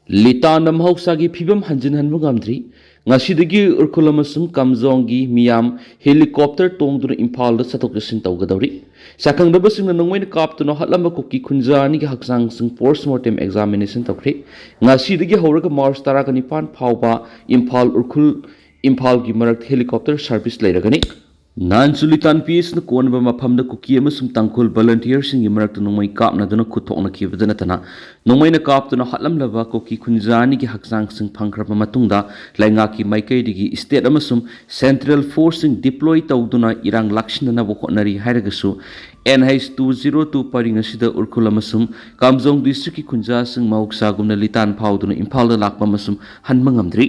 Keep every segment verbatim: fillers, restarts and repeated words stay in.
ꯂꯤꯇꯥꯟꯗ ꯃꯍꯧꯁꯥꯒꯤ ꯐꯤꯕꯝ ꯍꯟꯖꯤꯟꯍꯟꯕ ꯉꯝꯗ꯭ꯔꯤ꯫ ꯉꯁꯤꯗꯒꯤ ꯎꯔꯈꯨꯜ ꯑꯃꯁꯨꯡ ꯀꯥꯝꯖꯣꯡꯒꯤ ꯃꯤꯌꯥꯝ helicopter ꯇꯣꯡꯗꯨꯅ ꯏꯝꯐꯥꯜꯗ ꯆꯠꯊꯣꯛ ꯆꯠꯁꯤꯟ ꯇꯧꯒꯗꯧꯔꯤ꯫ ꯁꯥꯈꯪꯗꯕꯁꯤꯡꯅ ꯅꯣꯡꯃꯩꯅ ꯀꯥꯞꯇꯨꯅ ꯍꯥꯠꯂꯝꯕ ꯀꯨꯀꯤ ꯈꯨꯟꯖꯥ ꯑꯅꯤꯒꯤ ꯍꯛꯆꯥꯡꯁꯤꯡ post mortem examination ꯇꯧꯈ꯭ꯔꯦ꯫ ꯉꯁꯤꯗꯒꯤ ꯍꯧꯔꯒ March ꯇꯔꯥꯒ ꯅꯤꯄꯥꯟ ꯐꯥꯎꯕ ꯏꯝꯐꯥꯜ ꯎꯔꯈꯨꯜ ꯏꯝꯐꯥꯜꯒꯤ ꯃꯔꯛꯇ helicopter service ꯂꯩꯔꯒꯅꯤ꯫ ꯅꯥꯟꯁꯨ ꯂꯤꯇꯥꯟ ꯄꯤ ꯑꯦꯁꯅ ꯀꯣꯟꯕ ꯃꯐꯝꯗ ꯀꯨꯀꯤ ꯑꯃꯁꯨꯡ ꯇꯥꯡꯈꯨꯜ volunteerꯁꯤꯡꯒꯤ ꯃꯔꯛꯇ ꯅꯣꯡꯃꯩ ꯀꯥꯞꯅꯗꯨꯅ ꯈꯨꯠ ꯊꯣꯛꯅꯈꯤꯕꯗ ꯅꯠꯇꯅ, ꯅꯣꯡꯃꯩꯅ ꯀꯥꯞꯇꯨꯅ ꯍꯥꯠꯂꯝꯂꯕ ꯀꯨꯀꯤ ꯈꯨꯟꯖꯥ ꯑꯅꯤꯒꯤ ꯍꯛꯆꯥꯡꯁꯤꯡ ꯐꯪꯈ꯭ꯔꯕ ꯃꯇꯨꯡꯗ, ꯂꯩꯉꯥꯛꯀꯤ ꯃꯥꯏꯀꯩꯗꯒꯤ state ꯑꯃꯁꯨꯡ central forceꯁꯤꯡ deploy ꯇꯧꯗꯨꯅ ꯏꯔꯥꯡ ꯂꯥꯛꯁꯤꯟꯅꯅꯕ ꯍꯣꯠꯅꯔꯤ ꯍꯥꯏꯔꯒꯁꯨ, N H two zero two ꯄꯔꯤꯡ ꯑꯁꯤꯗ ꯎꯔꯈꯨꯜ ꯑꯃꯁꯨꯡ ꯀꯥꯝꯖꯣꯡ districtꯀꯤ ꯈꯨꯟꯖꯥꯁꯤꯡ ꯃꯍꯧꯁꯥꯒꯨꯝꯅ ꯂꯤꯇꯥꯟ ꯐꯥꯎꯗꯨꯅ ꯏꯝꯐꯥꯜꯗ ꯂꯥꯛꯄ ꯑꯃꯁꯨꯡ ꯍꯟꯕ ꯉꯝꯗ꯭ꯔꯤ꯫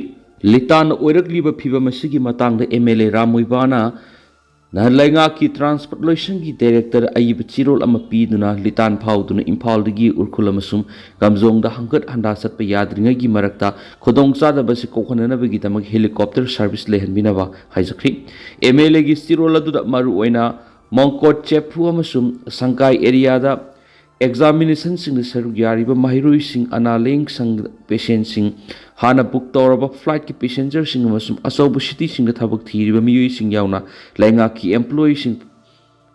ꯂꯤꯇꯥꯟꯅ ꯑꯣꯏꯔꯛꯂꯤꯕ ꯐꯤꯕꯝ ꯑꯁꯤꯒꯤ ꯃꯇꯥꯡꯗ M L A ꯔꯥꯝ ꯃꯣꯏꯕꯥꯅ ꯅꯍꯥꯟ ꯂꯩꯉꯥꯛꯀꯤ transport ꯂꯣꯏꯁꯪꯒꯤ director ꯑꯏꯕ ꯆꯦꯔꯣꯜ ꯑꯃ ꯄꯤꯗꯨꯅ ꯂꯤꯇꯥꯟ ꯐꯥꯎꯗꯨꯅ ꯏꯝꯐꯥꯜꯗꯒꯤ ꯎꯔꯈꯨꯜ ꯑꯃꯁꯨꯡ ꯀꯥꯝꯖꯣꯡꯗ ꯍꯪꯒꯠ ꯍꯟꯗꯥ ꯆꯠꯄ ꯌꯥꯗ꯭ꯔꯤꯉꯩꯒꯤ ꯃꯔꯛꯇ ꯈꯨꯗꯣꯡꯆꯥꯗꯕ ꯑꯁꯤ ꯀꯣꯛꯍꯟꯅꯅꯕꯒꯤꯗꯃꯛ helicopter service ꯂꯩꯍꯟꯕꯤꯅꯕ ꯍꯥꯏꯖꯈ꯭ꯔꯤ꯫ M L Aꯒꯤ ꯆꯦꯔꯣꯜ ꯑꯗꯨꯗ ꯃꯔꯨꯑꯣꯏꯅ ꯃꯣꯡꯀꯣꯠ ꯆꯦꯐꯨ ꯑꯃꯁꯨꯡ ꯁꯪꯀꯥꯏ areaꯗ examinationꯁꯤꯡꯗ ꯁꯔꯨꯛ ꯌꯥꯔꯤꯕ ꯃꯍꯩꯔꯣꯏꯁꯤꯡ, ꯑꯅꯥ ꯂꯥꯌꯦꯡ ꯁꯪ patientꯁꯤꯡ, ꯍꯥꯟꯅ book ꯇꯧꯔꯕ flightꯀꯤ passengerꯁꯤꯡ ꯑꯃꯁꯨꯡ ꯑꯆꯧꯕ cityꯁꯤꯡꯗ ꯊꯕꯛ ꯊꯤꯔꯤꯕ ꯃꯤꯑꯣꯏꯁꯤꯡ ꯌꯥꯎꯅ ꯂꯩꯉꯥꯛꯀꯤ employeeꯁꯤꯡ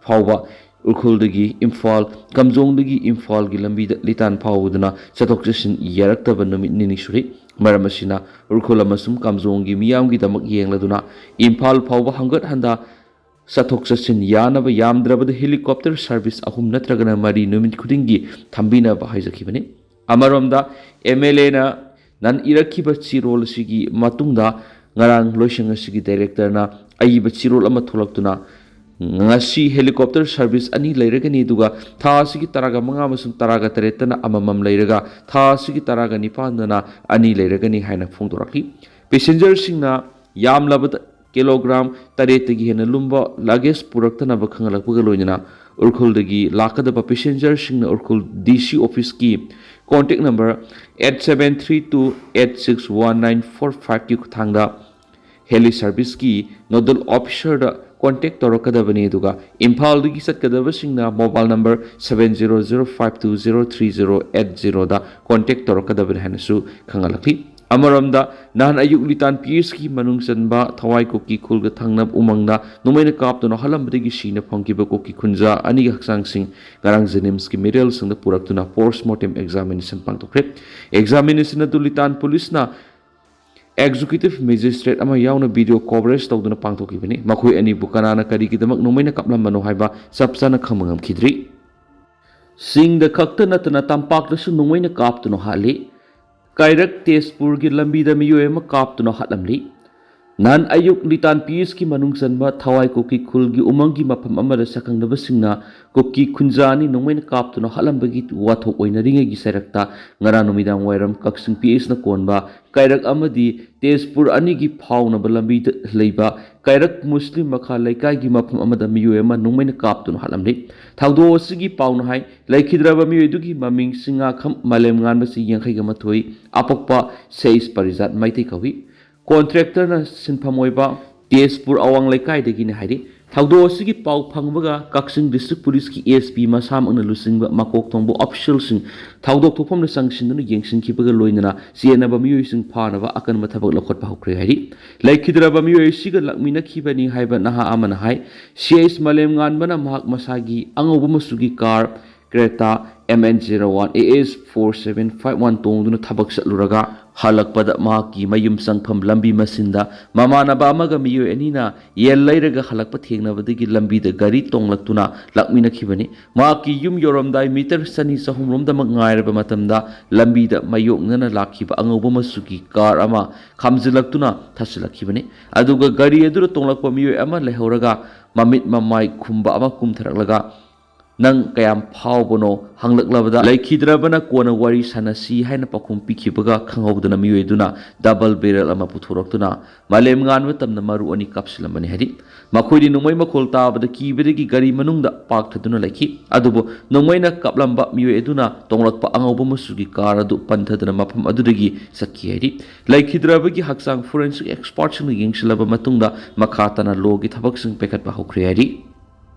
ꯐꯥꯎꯕ ꯎꯈ꯭ꯔꯨꯜꯗꯒꯤ ꯏꯝꯐꯥꯜ, ꯀꯥꯝꯖꯣꯡꯗꯒꯤ ꯏꯝꯐꯥꯜꯒꯤ ꯂꯝꯕꯤꯗ ꯂꯤꯇꯥꯟ ꯐꯥꯎꯗꯨꯅ ꯆꯠꯊꯣꯛ ꯆꯠꯁꯤꯟ ꯌꯥꯔꯛꯇꯕ ꯅꯨꯃꯤꯠ ꯅꯤꯅꯤ ꯁꯨꯔꯦ꯫ ꯃꯔꯝ ꯑꯁꯤꯅ ꯎꯈ꯭ꯔꯨꯜ ꯑꯃꯁꯨꯡ ꯀꯥꯝꯖꯣꯡꯒꯤ ꯃꯤꯌꯥꯝꯒꯤꯗꯃꯛ ꯌꯦꯡꯂꯗꯨꯅ ꯏꯝꯐꯥꯜ ꯐꯥꯎꯕ ꯍꯪꯒꯠ ꯍꯟꯗꯥ ꯆꯠꯊꯣꯛ ꯆꯠꯁꯤꯟ ꯌꯥꯅꯕ ꯌꯥꯝꯗ꯭ꯔꯕꯗ helicopter service ꯑꯍꯨꯝ ꯅꯠꯇ꯭ꯔꯒꯅ ꯃꯔꯤ ꯅꯨꯃꯤꯠ ꯈꯨꯗꯤꯡꯒꯤ ꯊꯝꯕꯤꯅꯕ ꯍꯥꯏꯖꯈꯤꯕꯅꯤ꯫ ꯑꯃꯔꯣꯝꯗ, M L Aꯅ ꯅꯍꯥꯟ ꯏꯔꯛꯈꯤꯕ ꯆꯦꯔꯣꯜ ꯑꯁꯤꯒꯤ ꯃꯇꯨꯡꯗ ꯉꯔꯥꯡ ꯂꯣꯏꯁꯪ ꯑꯁꯤꯒꯤ directorꯅ ꯑꯏꯕ ꯆꯦꯔꯣꯜ ꯑꯃ ꯊꯣꯛꯂꯛꯇꯨꯅ, ꯉꯁꯤ helicopter service ꯑꯅꯤ ꯂꯩꯔꯒꯅꯤ, ꯑꯗꯨꯒ ꯊꯥ ꯑꯁꯤꯒꯤ ꯇꯔꯥꯒ ꯃꯉꯥ ꯑꯃꯁꯨꯡ ꯇꯔꯥꯒ ꯇꯔꯦꯠꯇꯅ ꯑꯃꯃꯝ ꯂꯩꯔꯒ, ꯊꯥ ꯑꯁꯤꯒꯤ ꯇꯔꯥꯒ ꯅꯤꯄꯥꯟꯗꯅ ꯑꯅꯤ ꯂꯩꯔꯒꯅꯤ ꯍꯥꯏꯅ ꯐꯣꯡꯗꯣꯔꯛꯂꯤ꯫ Passengerꯁꯤꯡꯅ ꯌꯥꯝꯂꯕꯗ kilogram ꯇꯔꯦꯠꯇꯒꯤ ꯍꯦꯟꯅ ꯂꯨꯝꯕ luggage ꯄꯨꯔꯛꯇꯅꯕ ꯈꯪꯍꯜꯂꯛꯄꯒ ꯂꯣꯏꯅꯅ, ꯎꯈ꯭ꯔꯨꯜꯗꯒꯤ ꯂꯥꯛꯀꯗꯕ passengerꯁꯤꯡꯅ Ukhrul D C officeꯀꯤ contact number eight seven three two eight six one nine four fiveꯀꯤ ꯈꯨꯠꯊꯥꯡꯗ heli serviceꯀꯤ nodal officerꯗ ꯀꯣꯟꯇꯦꯛ ꯇꯧꯔꯛꯀꯗꯕꯅꯤ꯫ ꯑꯗꯨꯒ ꯏꯝꯐꯥꯜꯗꯒꯤ ꯆꯠꯀꯗꯕꯁꯤꯡꯅ mobile number seven zero zero five two zero three zero eight zeroꯗ ꯀꯣꯟꯇꯦꯛ ꯇꯧꯔꯛꯀꯗꯕꯅꯤ ꯍꯥꯏꯅꯁꯨ ꯈꯪꯍꯜꯂꯛꯂꯤ꯫ ꯑꯃꯔꯣꯝꯗ, ꯅꯍꯥꯟ ꯑꯌꯨꯛ ꯂꯤꯇꯥꯟ ꯄꯤ ꯑꯦꯁꯀꯤ ꯃꯅꯨꯡ ꯆꯟꯕ ꯊꯋꯥꯏ ꯀꯨꯀꯤ ꯈꯨꯜꯒ ꯊꯪꯅꯕ ꯎꯃꯪꯗ ꯅꯣꯡꯃꯩꯅ ꯀꯥꯞꯇꯨꯅ ꯍꯥꯠꯂꯝꯕꯗꯒꯤ ꯁꯤꯅ ꯐꯪꯈꯤꯕ ꯀꯨꯀꯤ ꯈꯨꯟꯖꯥ ꯑꯅꯤꯒꯤ ꯍꯛꯆꯥꯡꯁꯤꯡ ꯉꯔꯥꯡ ꯖꯦꯅꯤꯝꯁꯀꯤ ꯃꯤꯔꯦꯜꯁꯤꯡꯗ ꯄꯨꯔꯛꯇꯨꯅ ꯄꯣꯁꯃꯣꯔꯇꯦꯝ ꯑꯦꯛꯖꯥꯃꯤꯅꯦꯁꯟ ꯄꯥꯡꯊꯣꯛꯈ꯭ꯔꯦ꯫ ꯑꯦꯛꯖꯥꯃꯤꯅꯦꯁꯟ ꯑꯗꯨ ꯂꯤꯇꯥꯟ ꯄꯨꯂꯤꯁꯅ ꯑꯦꯛꯖꯤꯀ꯭ꯌꯨꯇꯤꯚ ꯃꯦꯖꯤꯁꯇ꯭ꯔꯦꯠ ꯑꯃ ꯌꯥꯎꯅ ꯚꯤꯗꯤꯑꯣ ꯀꯣꯚꯔꯦꯖ ꯇꯧꯗꯨꯅ ꯄꯥꯡꯊꯣꯛꯈꯤꯕꯅꯤ꯫ ꯃꯈꯣꯏ ꯑꯅꯤꯕꯨ ꯀꯅꯥꯅ ꯀꯔꯤꯒꯤꯗꯃꯛ ꯅꯣꯡꯃꯩꯅ ꯀꯥꯞꯂꯝꯕꯅꯣ ꯍꯥꯏꯕ ꯆꯞ ꯆꯥꯅ ꯈꯪꯕ ꯉꯝꯈꯤꯗ꯭ꯔꯤ꯫ ꯆꯤꯡꯗ ꯈꯛꯇ ꯅꯠꯇꯅ ꯇꯝꯄꯥꯛꯇꯁꯨ ꯅꯣꯡꯃꯩꯅ ꯀꯥꯞꯇꯨꯅ ꯍꯥꯠꯂꯤ꯫ ꯀꯩꯔꯛ ꯇꯦꯖꯄꯨꯔꯒꯤ ꯂꯝꯕꯤꯗ ꯃꯤꯑꯣꯏ ꯑꯃ ꯀꯥꯞꯇꯨꯅ ꯍꯥꯠꯂꯝꯂꯤ꯫ ꯅꯍꯥꯟ ꯑꯌꯨꯛ ꯂꯤꯇꯥꯟ ꯄꯤ ꯑꯦꯁꯀꯤ ꯃꯅꯨꯡ ꯆꯟꯕ ꯊꯋꯥꯏ ꯀꯨꯀꯤ ꯈꯨꯜꯒꯤ ꯎꯃꯪꯒꯤ ꯃꯐꯝ ꯑꯃꯗ ꯁꯛꯈꯪꯗꯕꯁꯤꯡꯅ ꯀꯨꯀꯤ ꯈꯨꯟꯖꯥ ꯑꯅꯤ ꯅꯣꯡꯃꯩꯅ ꯀꯥꯞꯇꯨꯅ ꯍꯥꯠꯂꯝꯕꯒꯤ ꯋꯥꯊꯣꯛ ꯑꯣꯏꯅꯔꯤꯉꯩꯒꯤ ꯆꯩꯔꯛꯇ ꯉꯔꯥꯡ ꯅꯨꯃꯤꯗꯥꯡ ꯋꯥꯏꯔꯝ ꯀꯛꯆꯤꯡ ꯄꯤ ꯑꯦꯁꯅ ꯀꯣꯟꯕ ꯀꯩꯔꯛ ꯑꯃꯗꯤ ꯇꯦꯖꯄꯨꯔ ꯑꯅꯤꯒꯤ ꯐꯥꯎꯅꯕ ꯂꯝꯕꯤꯗ ꯂꯩꯕ ꯀꯩꯔꯛ ꯃꯨꯁꯂꯤꯝ ꯃꯈꯥ ꯂꯩꯀꯥꯏꯒꯤ ꯃꯐꯝ ꯑꯃꯗ ꯃꯤꯑꯣꯏ ꯑꯃ ꯅꯣꯡꯃꯩꯅ ꯀꯥꯞꯇꯨꯅ ꯍꯥꯠꯂꯝꯂꯤ꯫ ꯊꯧꯗꯣꯛ ꯑꯁꯤꯒꯤ ꯄꯥꯎꯅ ꯍꯥꯏ, ꯂꯩꯈꯤꯗ꯭ꯔꯕ ꯃꯤꯑꯣꯏ ꯑꯗꯨꯒꯤ ꯃꯃꯤꯡ ꯁꯤꯡꯉꯥꯈꯝ ꯃꯥꯂꯦꯝꯉꯥꯟꯕ ꯆꯍꯤ ꯌꯥꯡꯈꯩꯒ ꯃꯥꯊꯣꯏ, ꯑꯄꯣꯛꯄ ꯁꯦꯏꯁ ꯄꯔꯤꯖꯥꯠ ꯃꯩꯇꯩ ꯀꯧꯏ꯫ ꯀꯣꯟꯇ꯭ꯔꯦꯛꯇꯔꯅ ꯁꯤꯟꯐꯝ ꯑꯣꯏꯕ ꯇꯦꯖꯄꯨꯔ ꯑꯋꯥꯡ ꯂꯩꯀꯥꯏꯗꯒꯤꯅꯤ ꯍꯥꯏꯔꯤ꯫ ꯊꯧꯗꯣꯛ ꯑꯁꯤꯒꯤ ꯄꯥꯎ ꯐꯪꯕꯒ ꯀꯛꯆꯤꯡ ꯗꯤꯁꯇ꯭ꯔꯤꯛ ꯄꯨꯂꯤꯁꯀꯤ ꯑꯦꯁ ꯄꯤ ꯃꯁꯥꯃꯛꯅ ꯂꯨꯆꯤꯡꯕ ꯃꯀꯣꯛ ꯊꯣꯡꯕ ꯑꯣꯐꯤꯁꯤꯌꯦꯜꯁꯤꯡ ꯊꯧꯗꯣꯛ ꯊꯣꯛꯐꯝꯗ ꯆꯪꯁꯤꯟꯗꯨꯅ ꯌꯦꯡꯁꯤꯟꯈꯤꯕꯒ ꯂꯣꯏꯅꯅ ꯆꯦꯟꯅꯕ ꯃꯤꯑꯣꯏꯁꯤꯡ ꯐꯥꯅꯕ ꯑꯀꯟꯕ ꯊꯕꯛ ꯂꯧꯈꯠꯄ ꯍꯧꯈ꯭ꯔꯦ ꯍꯥꯏꯔꯤ꯫ ꯂꯩꯈꯤꯗ꯭ꯔꯕ ꯃꯤꯑꯣꯏ ꯑꯁꯤꯒ ꯂꯥꯛꯃꯤꯟꯅꯈꯤꯕꯅꯤ ꯍꯥꯏꯕ ꯅꯍꯥ ꯑꯃꯅ ꯍꯥꯏ꯫ ꯁꯤ ꯑꯦꯁ ꯃꯥꯂꯦꯝꯉꯥꯟꯕꯅ ꯃꯍꯥꯛ ꯃꯁꯥꯒꯤ ꯑꯉꯧꯕ ꯃꯆꯨꯒꯤ car Creta M N zero one A S four seven five one ꯇꯣꯡꯗꯨꯅ ꯊꯕꯛ ꯆꯠꯂꯨꯔꯒ ꯍꯜꯂꯛꯄꯗ ꯃꯍꯥꯛꯀꯤ ꯃꯌꯨꯝ ꯆꯪꯐꯝ ꯂꯝꯕꯤ ꯃꯆꯤꯟꯗ ꯃꯃꯥꯟꯅꯕ ꯑꯃꯒ ꯃꯤꯑꯣꯏ ꯑꯅꯤꯅ ꯌꯦꯟ ꯂꯩꯔꯒ ꯍꯜꯂꯛꯄ ꯊꯦꯡꯅꯕꯗꯒꯤ ꯂꯝꯕꯤꯗ ꯒꯥꯔꯤ ꯇꯣꯡꯂꯛꯇꯨꯅ ꯂꯥꯛꯃꯤꯟꯅꯈꯤꯕꯅꯤ꯫ ꯃꯍꯥꯛꯀꯤ ꯌꯨꯝ ꯌꯧꯔꯝꯗꯥꯏ ꯃꯤꯇꯔ ꯆꯅꯤ ꯆꯍꯨꯝ ꯔꯣꯝꯗꯃꯛ ꯉꯥꯏꯔꯕ ꯃꯇꯝꯗ ꯂꯝꯕꯤꯗ ꯃꯥꯌꯣꯛꯅꯅ ꯂꯥꯛꯈꯤꯕ ꯑꯉꯧꯕ ꯃꯆꯨꯒꯤ ꯀꯥꯔ ꯑꯃ ꯈꯥꯝꯖꯤꯜꯂꯛꯇꯨꯅ ꯊꯥꯁꯤꯜꯂꯛꯈꯤꯕꯅꯤ꯫ ꯑꯗꯨꯒ ꯒꯥꯔꯤ ꯑꯗꯨꯗ ꯇꯣꯡꯂꯛꯄ ꯃꯤꯑꯣꯏ ꯑꯃ ꯂꯩꯍꯧꯔꯒ ꯃꯃꯤꯠ ꯃꯃꯥꯏ ꯈꯨꯝꯕ ꯑꯃ ꯀꯨꯝꯊꯔꯛꯂꯒ "ꯅꯪ ꯀꯌꯥꯝ ꯐꯥꯎꯕꯅꯣ?" ꯍꯪꯂꯛꯂꯕꯗ, ꯂꯩꯈꯤꯗ꯭ꯔꯕꯅ "ꯀꯣꯟꯅ ꯋꯥꯔꯤ ꯁꯥꯟꯅꯁꯤ" ꯍꯥꯏꯅ ꯄꯥꯎꯈꯨꯝ ꯄꯤꯈꯤꯕꯒ, ꯈꯪꯍꯧꯗꯅ ꯃꯤꯑꯣꯏ ꯑꯗꯨꯅ ꯗꯕꯜ ꯕꯦꯔꯦꯜ ꯑꯃ ꯄꯨꯊꯣꯔꯛꯇꯨꯅ ꯃꯥꯂꯦꯝꯉꯥꯟꯕ ꯇꯝꯅ ꯃꯔꯨ ꯑꯅꯤ ꯀꯥꯞꯁꯤꯜꯂꯝꯕꯅꯤ ꯍꯥꯏꯔꯤ꯫ ꯃꯈꯣꯏꯗꯤ ꯅꯣꯡꯃꯩ ꯃꯈꯣꯜ ꯇꯥꯕꯗ ꯀꯤꯕꯗꯒꯤ ꯒꯥꯔꯤ ꯃꯅꯨꯡꯗ ꯄꯥꯛꯊꯗꯨꯅ ꯂꯩꯈꯤ꯫ ꯑꯗꯨꯕꯨ ꯅꯣꯡꯃꯩꯅ ꯀꯥꯞꯂꯝꯕ ꯃꯤꯑꯣꯏ ꯑꯗꯨꯅ ꯇꯣꯡꯂꯛꯄ ꯑꯉꯧꯕ ꯃꯆꯨꯒꯤ ꯀꯥꯔ ꯑꯗꯨ ꯄꯟꯊꯗꯨꯅ ꯃꯐꯝ ꯑꯗꯨꯗꯒꯤ ꯆꯠꯈꯤ ꯍꯥꯏꯔꯤ꯫ ꯂꯩꯈꯤꯗ꯭ꯔꯕꯒꯤ ꯍꯛꯆꯥꯡ ꯐꯣꯔꯦꯟꯁꯤꯛ ꯑꯦꯛꯁꯄꯔꯠꯁꯤꯡꯅ ꯌꯦꯡꯁꯤꯜꯂꯕ ꯃꯇꯨꯡꯗ ꯃꯈꯥ ꯇꯥꯅ ꯂꯣꯒꯤ ꯊꯕꯛꯁꯤꯡ ꯄꯥꯏꯈꯠꯄ ꯍꯧꯈ꯭ꯔꯦ ꯍꯥꯏꯔꯤ꯫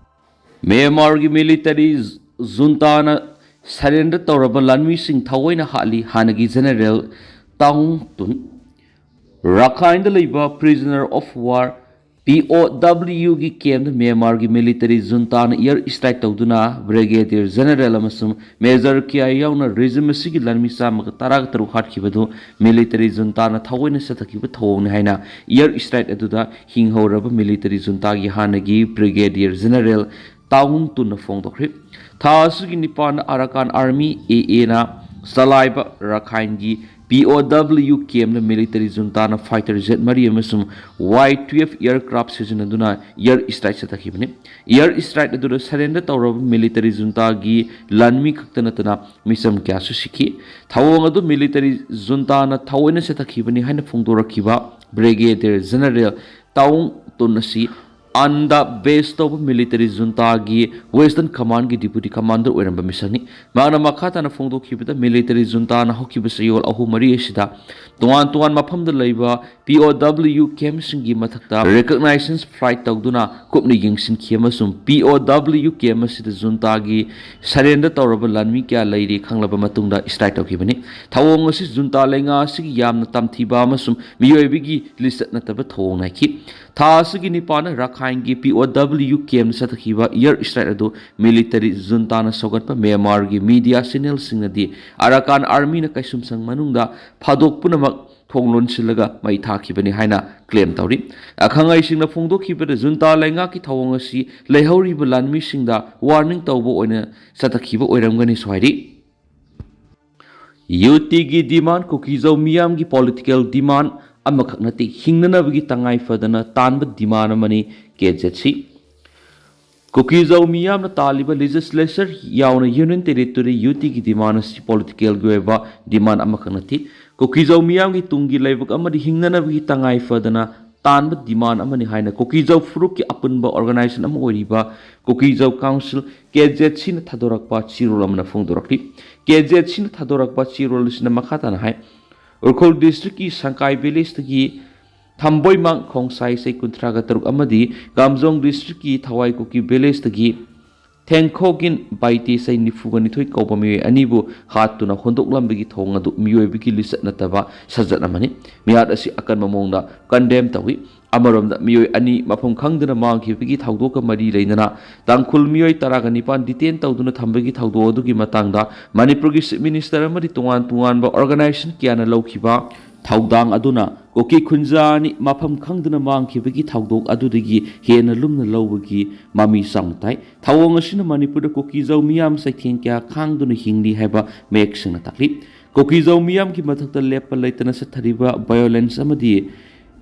ꯃ꯭ꯌꯥꯟꯃꯥꯔꯒꯤ ꯃꯤꯂꯤꯇꯔꯤ ꯖꯨꯟꯇꯥꯅ ꯁꯔꯦꯟꯗꯔ ꯇꯧꯔꯕ ꯂꯥꯟꯃꯤꯁꯤꯡ ꯊꯑꯣꯏꯅ ꯍꯥꯠꯂꯤ꯫ ꯍꯥꯟꯅꯒꯤ ꯖꯦꯅꯔꯦꯜ ꯇꯥꯎꯡ ꯇꯨꯟ꯫ ꯔꯥꯈꯥꯏꯟꯗ ꯂꯩꯕ prisoner of war, P O W ꯒꯤ ꯀꯦꯝꯗ ꯃ꯭ꯌꯥꯟꯃꯥꯔꯒꯤ ꯃꯤꯂꯤꯇꯔꯤ ꯖꯨꯟꯇꯥꯅ ꯏꯌꯔ ꯁ꯭ꯇ꯭ꯔꯥꯏꯛ ꯇꯧꯗꯨꯅ ꯕ꯭ꯔꯤꯒꯦꯗꯤꯌꯔ ꯖꯦꯅꯔꯦꯜ ꯑꯃꯁꯨꯡ ꯃꯦꯖꯔ ꯀꯌꯥ ꯌꯥꯎꯅ ꯔꯦꯖꯤꯝ ꯑꯁꯤꯒꯤ ꯂꯥꯟꯃꯤ ꯆꯥꯝꯃꯒ ꯇꯔꯥꯒ ꯇꯔꯨꯛ ꯍꯥꯠꯈꯤꯕꯗꯨ ꯃꯤꯂꯤꯇꯔꯤ ꯖꯨꯟꯇꯥꯅ ꯊꯑꯣꯏꯅ ꯆꯠꯊꯈꯤꯕ ꯊꯧꯑꯣꯡꯅꯤ ꯍꯥꯏꯅ ꯏꯌꯔ ꯁ꯭ꯇ꯭ꯔꯥꯏꯛ ꯑꯗꯨꯗ ꯍꯤꯡꯍꯧꯔꯕ ꯃꯤꯂꯤꯇꯔꯤ ꯖꯨꯟꯇꯥꯒꯤ ꯍꯥꯟꯅꯒꯤ ꯕ꯭ꯔꯤꯒꯦꯗꯤꯌꯔ ꯖꯦꯅꯔꯦꯜ ꯇꯥꯎꯡ ꯇꯨꯟꯅ ꯐꯣꯡꯗꯣꯛꯈ꯭ꯔꯤ꯫ ꯊꯥ ꯑꯁꯤꯒꯤ ꯅꯤꯄꯥꯟꯗ ꯑꯔꯥꯀꯥꯟ ꯑꯥꯔꯃꯤ, A A ꯅ ꯆꯂꯥꯏꯕ ꯔꯥꯈꯥꯏꯟꯒꯤ P O W ꯀꯦꯝꯗ ꯃꯤꯂꯤꯇꯔꯤ ꯖꯨꯟꯇꯥꯅ ꯐꯥꯏꯇꯔ ꯖꯦꯠ ꯃꯔꯤ ꯑꯃꯁꯨꯡ Y twelve aircraft ꯁꯤꯖꯤꯟꯅꯗꯨꯅ ꯏꯌꯔ ꯁ꯭ꯇ꯭ꯔꯥꯏꯛ ꯆꯠꯊꯈꯤꯕꯅꯤ꯫ ꯏꯌꯔ ꯁ꯭ꯇ꯭ꯔꯥꯏꯛ ꯑꯗꯨꯗ ꯁꯔꯦꯟꯗꯔ ꯇꯧꯔꯕ ꯃꯤꯂꯤꯇꯔꯤ ꯖꯨꯟꯇꯥꯒꯤ ꯂꯥꯟꯃꯤ ꯈꯛꯇ ꯅꯠꯇꯅ ꯃꯤꯆꯝ ꯀꯌꯥꯁꯨ ꯁꯤꯈꯤ꯫ ꯊꯧꯑꯣꯡ ꯑꯗꯨ ꯃꯤꯂꯤꯇꯔꯤ ꯖꯨꯟꯇꯥꯅ ꯊꯑꯣꯏꯅ ꯆꯠꯊꯈꯤꯕꯅꯤ ꯍꯥꯏꯅ ꯐꯣꯡꯗꯣꯔꯛꯈꯤꯕ ꯕ꯭ꯔꯤꯒꯦꯗꯤꯌꯔ ꯖꯦꯅꯔꯦꯜ ꯇꯥꯎꯡ ꯇꯨꯟ ꯑꯁꯤ ꯑꯟꯗ ꯕꯦꯁ ꯇꯧꯕ ꯃꯤꯂꯤꯇꯔꯤ ꯖꯨꯟꯇꯥꯒꯤ ꯋꯦꯁꯇꯔꯟ ꯀꯃꯥꯟꯒꯤ ꯗꯤꯄꯨꯇꯤ ꯀꯃꯥꯟꯗꯔ ꯑꯣꯏꯔꯝꯕ ꯃꯤꯁꯛꯅꯤ꯫ ꯃꯍꯥꯛꯅ ꯃꯈꯥ ꯇꯥꯅ ꯐꯣꯡꯗꯣꯛꯈꯤꯕꯗ, ꯃꯤꯂꯤꯇꯔꯤ ꯖꯨꯟꯇꯥꯅ ꯍꯧꯈꯤꯕ ꯆꯌꯣꯜ ꯑꯍꯨꯝ ꯃꯔꯤ ꯑꯁꯤꯗ ꯇꯣꯉꯥꯟ ꯇꯣꯉꯥꯟ ꯃꯐꯝꯗ ꯂꯩꯕ P O W ꯀꯦꯝꯁꯤꯡꯒꯤ ꯃꯊꯛꯇ ꯔꯤꯀꯛꯅꯥꯏꯁꯦꯟꯁ ꯐ꯭ꯂꯥꯏꯠ ꯇꯧꯗꯨꯅ ꯀꯨꯞꯅ ꯌꯦꯡꯁꯤꯟꯈꯤ ꯑꯃꯁꯨꯡ P O W ꯀꯦꯝ ꯑꯁꯤꯗ ꯖꯨꯟꯇꯥꯒꯤ ꯁꯔꯦꯟꯗꯔ ꯇꯧꯔꯕ ꯂꯥꯟꯃꯤ ꯀꯌꯥ ꯂꯩꯔꯤ ꯈꯪꯂꯕ ꯃꯇꯨꯡꯗ ꯁ꯭ꯇ꯭ꯔꯥꯏꯛ ꯇꯧꯈꯤꯕꯅꯤ꯫ ꯊꯧꯑꯣꯡ ꯑꯁꯤ ꯖꯨꯟꯇꯥ ꯂꯩꯉꯥꯛ ꯑꯁꯤꯒꯤ ꯌꯥꯝꯅ ꯇꯝꯊꯤꯕ ꯑꯃꯁꯨꯡ ꯃꯤꯑꯣꯏꯕꯒꯤ ꯂꯤꯆꯠ ꯅꯠꯇꯕ ꯊꯧꯑꯣꯡ ꯅꯥꯏꯈꯤ꯫ ꯊꯥ ꯑꯁꯤꯒꯤ ꯅꯤꯄꯥꯟꯗ ꯔꯥꯈꯥꯏꯟꯒꯤ P O W ꯀꯦꯝꯗ ꯆꯠꯊꯈꯤꯕ ꯏꯌꯔ ꯁ꯭ꯇ꯭ꯔꯥꯏꯛ ꯑꯗꯨ ꯃꯤꯂꯤꯇꯔꯤ ꯖꯨꯟꯇꯥꯅ ꯁꯧꯒꯠꯄ ꯃ꯭ꯌꯥꯟꯃꯥꯔꯒꯤ ꯃꯤꯗꯤꯌꯥ ꯆꯦꯅꯦꯜꯁꯤꯡꯅꯗꯤ ꯑꯔꯥꯀꯥꯟ ꯑꯥꯔꯃꯤꯅ ꯀꯩꯁꯨꯝꯁꯪ ꯃꯅꯨꯡꯗ ꯐꯥꯗꯣꯛ ꯄꯨꯝꯅꯃꯛ ꯊꯣꯡ ꯂꯣꯟꯁꯤꯜꯂꯒ ꯃꯩ ꯊꯥꯈꯤꯕꯅꯤ ꯍꯥꯏꯅ ꯀ꯭ꯂꯦꯝ ꯇꯧꯔꯤ꯫ ꯑꯈꯪ ꯑꯍꯩꯁꯤꯡꯅ ꯐꯣꯡꯗꯣꯛꯈꯤꯕꯗ, ꯖꯨꯟꯇꯥ ꯂꯩꯉꯥꯛꯀꯤ ꯊꯧꯑꯣꯡ ꯑꯁꯤ ꯂꯩꯍꯧꯔꯤꯕ ꯂꯥꯟꯃꯤꯁꯤꯡꯗ ꯋꯥꯔꯅꯤꯡ ꯇꯧꯕ ꯑꯣꯏꯅ ꯆꯠꯊꯈꯤꯕ ꯑꯣꯏꯔꯝꯒꯅꯤꯁꯨ ꯍꯥꯏꯔꯤ꯫ ꯌꯨꯇꯤꯒꯤ ꯗꯤꯃꯥꯟ ꯀꯨꯀꯤꯖꯧ ꯃꯤꯌꯥꯝꯒꯤ ꯄꯣꯂꯤꯇꯤꯀꯦꯜ ꯗꯤꯃꯥꯟ ꯑꯃꯈꯛ ꯅꯠꯇꯦ, ꯍꯤꯡꯅꯅꯕꯒꯤ ꯇꯉꯥꯏ ꯐꯗꯅ ꯇꯥꯟꯕ ꯗꯤꯃꯥꯟ ꯑꯃꯅꯤ꯫ K Z C꯫ ꯀꯨꯀꯤꯖꯧ ꯃꯤꯌꯥꯝꯅ ꯇꯥꯜꯂꯤꯕ ꯂꯦꯖꯤꯁꯂꯦꯆꯔ ꯌꯥꯎꯅ ꯌꯨꯅꯤꯌꯟ ꯇꯦꯔꯤꯇꯣꯔꯤ, ꯌꯨ ꯇꯤꯒꯤ ꯗꯤꯃꯥꯟ ꯑꯁꯤ ꯄꯣꯂꯤꯇꯤꯀꯦꯜꯒꯤ ꯑꯣꯏꯕ ꯗꯤꯃꯥꯟ ꯑꯃꯈꯛ ꯅꯠꯇꯦ꯫ ꯀꯨꯀꯤꯖꯧ ꯃꯤꯌꯥꯝꯒꯤ ꯇꯨꯡꯒꯤ ꯂꯥꯏꯕꯛ ꯑꯃꯗꯤ ꯍꯤꯡꯅꯅꯕꯒꯤ ꯇꯉꯥꯏ ꯐꯗꯅ ꯇꯥꯟꯕ ꯗꯤꯃꯥꯟ ꯑꯃꯅꯤ ꯍꯥꯏꯅ ꯀꯨꯀꯤꯖꯧ ꯐꯨꯔꯨꯞꯀꯤ ꯑꯄꯨꯟꯕ ꯑꯣꯔꯒꯅꯥꯏꯖꯦꯁꯟ ꯑꯃ ꯑꯣꯏꯔꯤꯕ ꯀꯨꯀꯤꯖꯧ ꯀꯥꯎꯟꯁꯤꯜ, ꯀꯦ ꯖꯦꯠ ꯁꯤꯅ ꯊꯥꯗꯣꯔꯛꯄ ꯆꯦꯔꯣꯜ ꯑꯃꯅ ꯐꯣꯡꯗꯣꯔꯛꯂꯤ꯫ ꯀꯦ ꯖꯦꯠ ꯁꯤꯅ ꯊꯥꯗꯣꯔꯛꯄ ꯆꯦꯔꯣꯜ ꯑꯁꯤꯅ ꯃꯈꯥ ꯇꯥꯅ ꯍꯥꯏ, ꯎꯈ꯭ꯔꯨꯜ ꯗꯤꯁꯇ꯭ꯔꯤꯛꯀꯤ ꯁꯪꯀꯥꯏ ꯚꯤꯂꯦꯖꯇꯒꯤ ꯊꯝꯕꯣꯏꯃꯥꯡ ꯈꯣꯡꯁꯥꯏ ꯆꯍꯤ ꯀꯨꯟꯊ꯭ꯔꯥꯒ ꯇꯔꯨꯛ ꯑꯃꯗꯤ ꯀꯥꯝꯖꯣꯡ ꯗꯤꯁꯇ꯭ꯔꯤꯛꯀꯤ ꯊꯋꯥꯏ ꯀꯨꯀꯤ ꯚꯤꯂꯦꯖꯇꯒꯤ ꯊꯦꯡꯈꯣꯒꯤꯟ ꯕꯥꯏꯇꯦ ꯆꯍꯤ ꯅꯤꯐꯨꯒ ꯅꯤꯊꯣꯏ ꯀꯧꯕ ꯃꯤꯑꯣꯏ ꯑꯅꯤꯕꯨ ꯍꯥꯠꯇꯨꯅ ꯍꯨꯟꯗꯣꯛꯂꯝꯕꯒꯤ ꯊꯧꯑꯣꯡ ꯑꯗꯨ ꯃꯤꯑꯣꯏꯕꯒꯤ ꯂꯤꯆꯠ ꯅꯠꯇꯕ ꯁꯥꯖꯠ ꯑꯃꯅꯤ꯫ ꯃꯤꯍꯥꯠ ꯑꯁꯤ ꯑꯀꯟꯕ ꯃꯑꯣꯡꯗ ꯀꯟꯗꯦꯝ ꯇꯧꯏ꯫ ꯑꯃꯔꯣꯝꯗ, ꯃꯤꯑꯣꯏ ꯑꯅꯤ ꯃꯐꯝ ꯈꯪꯗꯅ ꯃꯥꯡꯈꯤꯕꯒꯤ ꯊꯧꯗꯣꯛꯀ ꯃꯔꯤ ꯂꯩꯅꯅ ꯇꯥꯡꯈꯨꯜ ꯃꯤꯑꯣꯏ ꯇꯔꯥꯒ ꯅꯤꯄꯥꯟ ꯗꯤꯇꯦꯟ ꯇꯧꯗꯨꯅ ꯊꯝꯕꯒꯤ ꯊꯧꯗꯣꯛ ꯑꯗꯨꯒꯤ ꯃꯇꯥꯡꯗ ꯃꯅꯤꯄꯨꯔꯒꯤ ꯆꯤꯐ ꯃꯤꯅꯤꯁꯇꯔ ꯑꯃꯗꯤ ꯇꯣꯉꯥꯟ ꯇꯣꯉꯥꯟꯕ ꯑꯣꯔꯒꯅꯥꯏꯖꯦꯁꯟ ꯀꯌꯥꯅ ꯂꯧꯈꯤꯕ ꯊꯧꯗꯥꯡ ꯑꯗꯨꯅ ꯀꯨꯀꯤ ꯈꯨꯟꯖꯥ ꯑꯅꯤ ꯃꯐꯝ ꯈꯪꯗꯅ ꯃꯥꯡꯈꯤꯕꯒꯤ ꯊꯧꯗꯣꯛ ꯑꯗꯨꯗꯒꯤ ꯍꯦꯟꯅ ꯂꯨꯝꯅ ꯂꯧꯕꯒꯤ ꯃꯃꯤ ꯆꯥꯎꯅ ꯇꯥꯏ꯫ ꯊꯧꯑꯣꯡ ꯑꯁꯤꯅ ꯃꯅꯤꯄꯨꯔꯗ ꯀꯨꯀꯤꯖꯧ ꯃꯤꯌꯥꯝ ꯆꯩꯊꯦꯡ ꯀꯌꯥ ꯈꯥꯡꯗꯨꯅ ꯍꯤꯡꯂꯤ ꯍꯥꯏꯕ ꯃꯌꯦꯛ ꯁꯦꯡꯅ ꯇꯥꯛꯂꯤ꯫ ꯀꯨꯀꯤꯖꯧ ꯃꯤꯌꯥꯝꯒꯤ ꯃꯊꯛꯇ ꯂꯦꯞꯄ ꯂꯩꯇꯅ ꯆꯠꯊꯔꯤꯕ ꯚꯥꯏꯑꯣꯂꯦꯟꯁ ꯑꯃꯗꯤ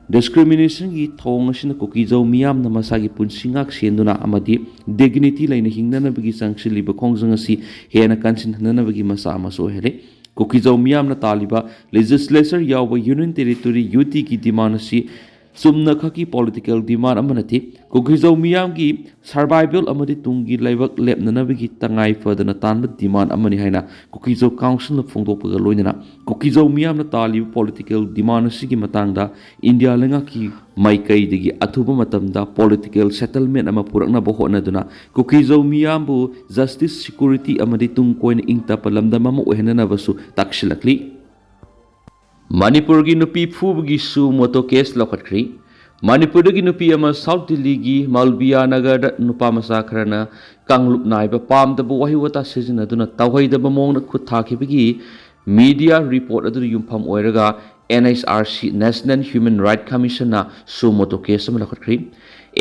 ꯗꯤꯁꯀ꯭ꯔꯤꯃꯤꯅꯦꯁꯟꯒꯤ ꯊꯧꯑꯣꯡ ꯑꯁꯤꯅ ꯀꯨꯀꯤꯖꯧ ꯃꯤꯌꯥꯝꯅ ꯃꯁꯥꯒꯤ ꯄꯨꯟꯁꯤ ꯉꯥꯛ ꯁꯦꯟꯗꯨꯅ ꯑꯃꯗꯤ ꯗꯤꯒꯅꯤꯇꯤ ꯂꯩꯅ ꯍꯤꯡꯅꯅꯕꯒꯤ ꯆꯪꯁꯤꯜꯂꯤꯕ ꯈꯣꯡꯖꯪ ꯑꯁꯤ ꯍꯦꯟꯅ ꯀꯟꯁꯤꯟꯍꯟꯅꯕꯒꯤ ꯃꯆꯥꯛ ꯑꯃꯁꯨ ꯑꯣꯏꯍꯜꯂꯤ꯫ ꯀꯨꯀꯤꯖꯧ ꯃꯤꯌꯥꯝꯅ ꯇꯥꯜꯂꯤꯕ ꯂꯦꯖꯤꯁꯂꯦꯆꯔ ꯌꯥꯎꯕ ꯌꯨꯅꯤꯌꯟ ꯇꯦꯔꯤꯇꯣꯔꯤ, ꯌꯨ ꯇꯤꯒꯤ ꯗꯤꯃꯥꯟ ꯑꯁꯤ ꯆꯨꯝꯅ ꯈꯛꯀꯤ ꯄꯣꯂꯤꯇꯤꯀꯦꯜ ꯗꯤꯃꯥꯟ ꯑꯃ ꯅꯠꯇꯦ꯫ ꯀꯨꯀꯤꯖꯧ ꯃꯤꯌꯥꯝꯒꯤ ꯁꯔꯚꯥꯏꯚꯦꯜ ꯑꯃꯗꯤ ꯇꯨꯡꯒꯤ ꯂꯩꯕꯥꯛ ꯂꯦꯞꯅꯅꯕꯒꯤ ꯇꯉꯥꯏ ꯐꯗꯅ ꯇꯥꯟꯕ ꯗꯤꯃꯥꯟ ꯑꯃꯅꯤ ꯍꯥꯏꯅ ꯀꯨꯀꯤꯖꯧ ꯀꯥꯎꯟꯁꯤꯜꯅ ꯐꯣꯡꯗꯣꯛꯄꯒ ꯂꯣꯏꯅꯅ ꯀꯨꯀꯤꯖꯧ ꯃꯤꯌꯥꯝꯅ ꯇꯥꯜꯂꯤꯕ ꯄꯣꯂꯤꯇꯤꯀꯦꯜ ꯗꯤꯃꯥꯟ ꯑꯁꯤꯒꯤ ꯃꯇꯥꯡꯗ ꯏꯟꯗꯤꯌꯥ ꯂꯩꯉꯥꯛꯀꯤ ꯃꯥꯏꯀꯩꯗꯒꯤ ꯑꯊꯨꯕ ꯃꯇꯝꯗ ꯄꯣꯂꯤꯇꯤꯀꯦꯜ ꯁꯦꯇꯜꯃꯦꯟ ꯑꯃ ꯄꯨꯔꯛꯅꯕ ꯍꯣꯠꯅꯗꯨꯅ ꯀꯨꯀꯤꯖꯧ ꯃꯤꯌꯥꯝꯕꯨ ꯖꯁꯇꯤꯁ, ꯁꯦꯀ꯭ꯌꯨꯔꯤꯇꯤ ꯑꯃꯗꯤ ꯇꯨꯡ ꯀꯣꯏꯅ ꯏꯪ ꯇꯞꯄ ꯂꯝꯗꯝ ꯑꯃ ꯑꯣꯏꯍꯟꯅꯅꯕꯁꯨ ꯇꯥꯛꯁꯤꯜꯂꯛꯂꯤ꯫ ꯃꯅꯤꯄꯨꯔꯒꯤ ꯅꯨꯄꯤ ꯐꯨꯕꯒꯤ ꯁꯨ ꯃꯣꯇꯣ ꯀꯦꯁ ꯂꯧꯈꯠꯈ꯭ꯔꯤ꯫ ꯃꯅꯤꯄꯨꯔꯗꯒꯤ ꯅꯨꯄꯤ ꯑꯃ ꯁꯥꯎꯠ ꯗꯤꯜꯂꯤꯒꯤ ꯃꯜꯕꯤꯌꯥ ꯅꯒꯔꯗ ꯅꯨꯄꯥ ꯃꯆꯥ ꯈꯔꯅ ꯀꯥꯡꯂꯨꯞ ꯅꯥꯏꯕ ꯄꯥꯝꯗꯕ ꯋꯥꯍꯩ ꯋꯥꯇꯥ ꯁꯤꯖꯤꯟꯅꯗꯨꯅ ꯇꯧꯍꯩꯗꯕ ꯃꯑꯣꯡꯗ ꯈꯨꯠ ꯊꯥꯈꯤꯕꯒꯤ ꯃꯤꯗꯤꯌꯥ ꯔꯤꯄꯣꯔꯠ ꯑꯗꯨꯗ ꯌꯨꯝꯐꯝ ꯑꯣꯏꯔꯒ N H R C, National Human Right Commission ꯅ ꯁꯨ ꯃꯣꯇꯣ ꯀꯦꯁ ꯑꯃ ꯂꯧꯈꯠꯈ꯭ꯔꯤ꯫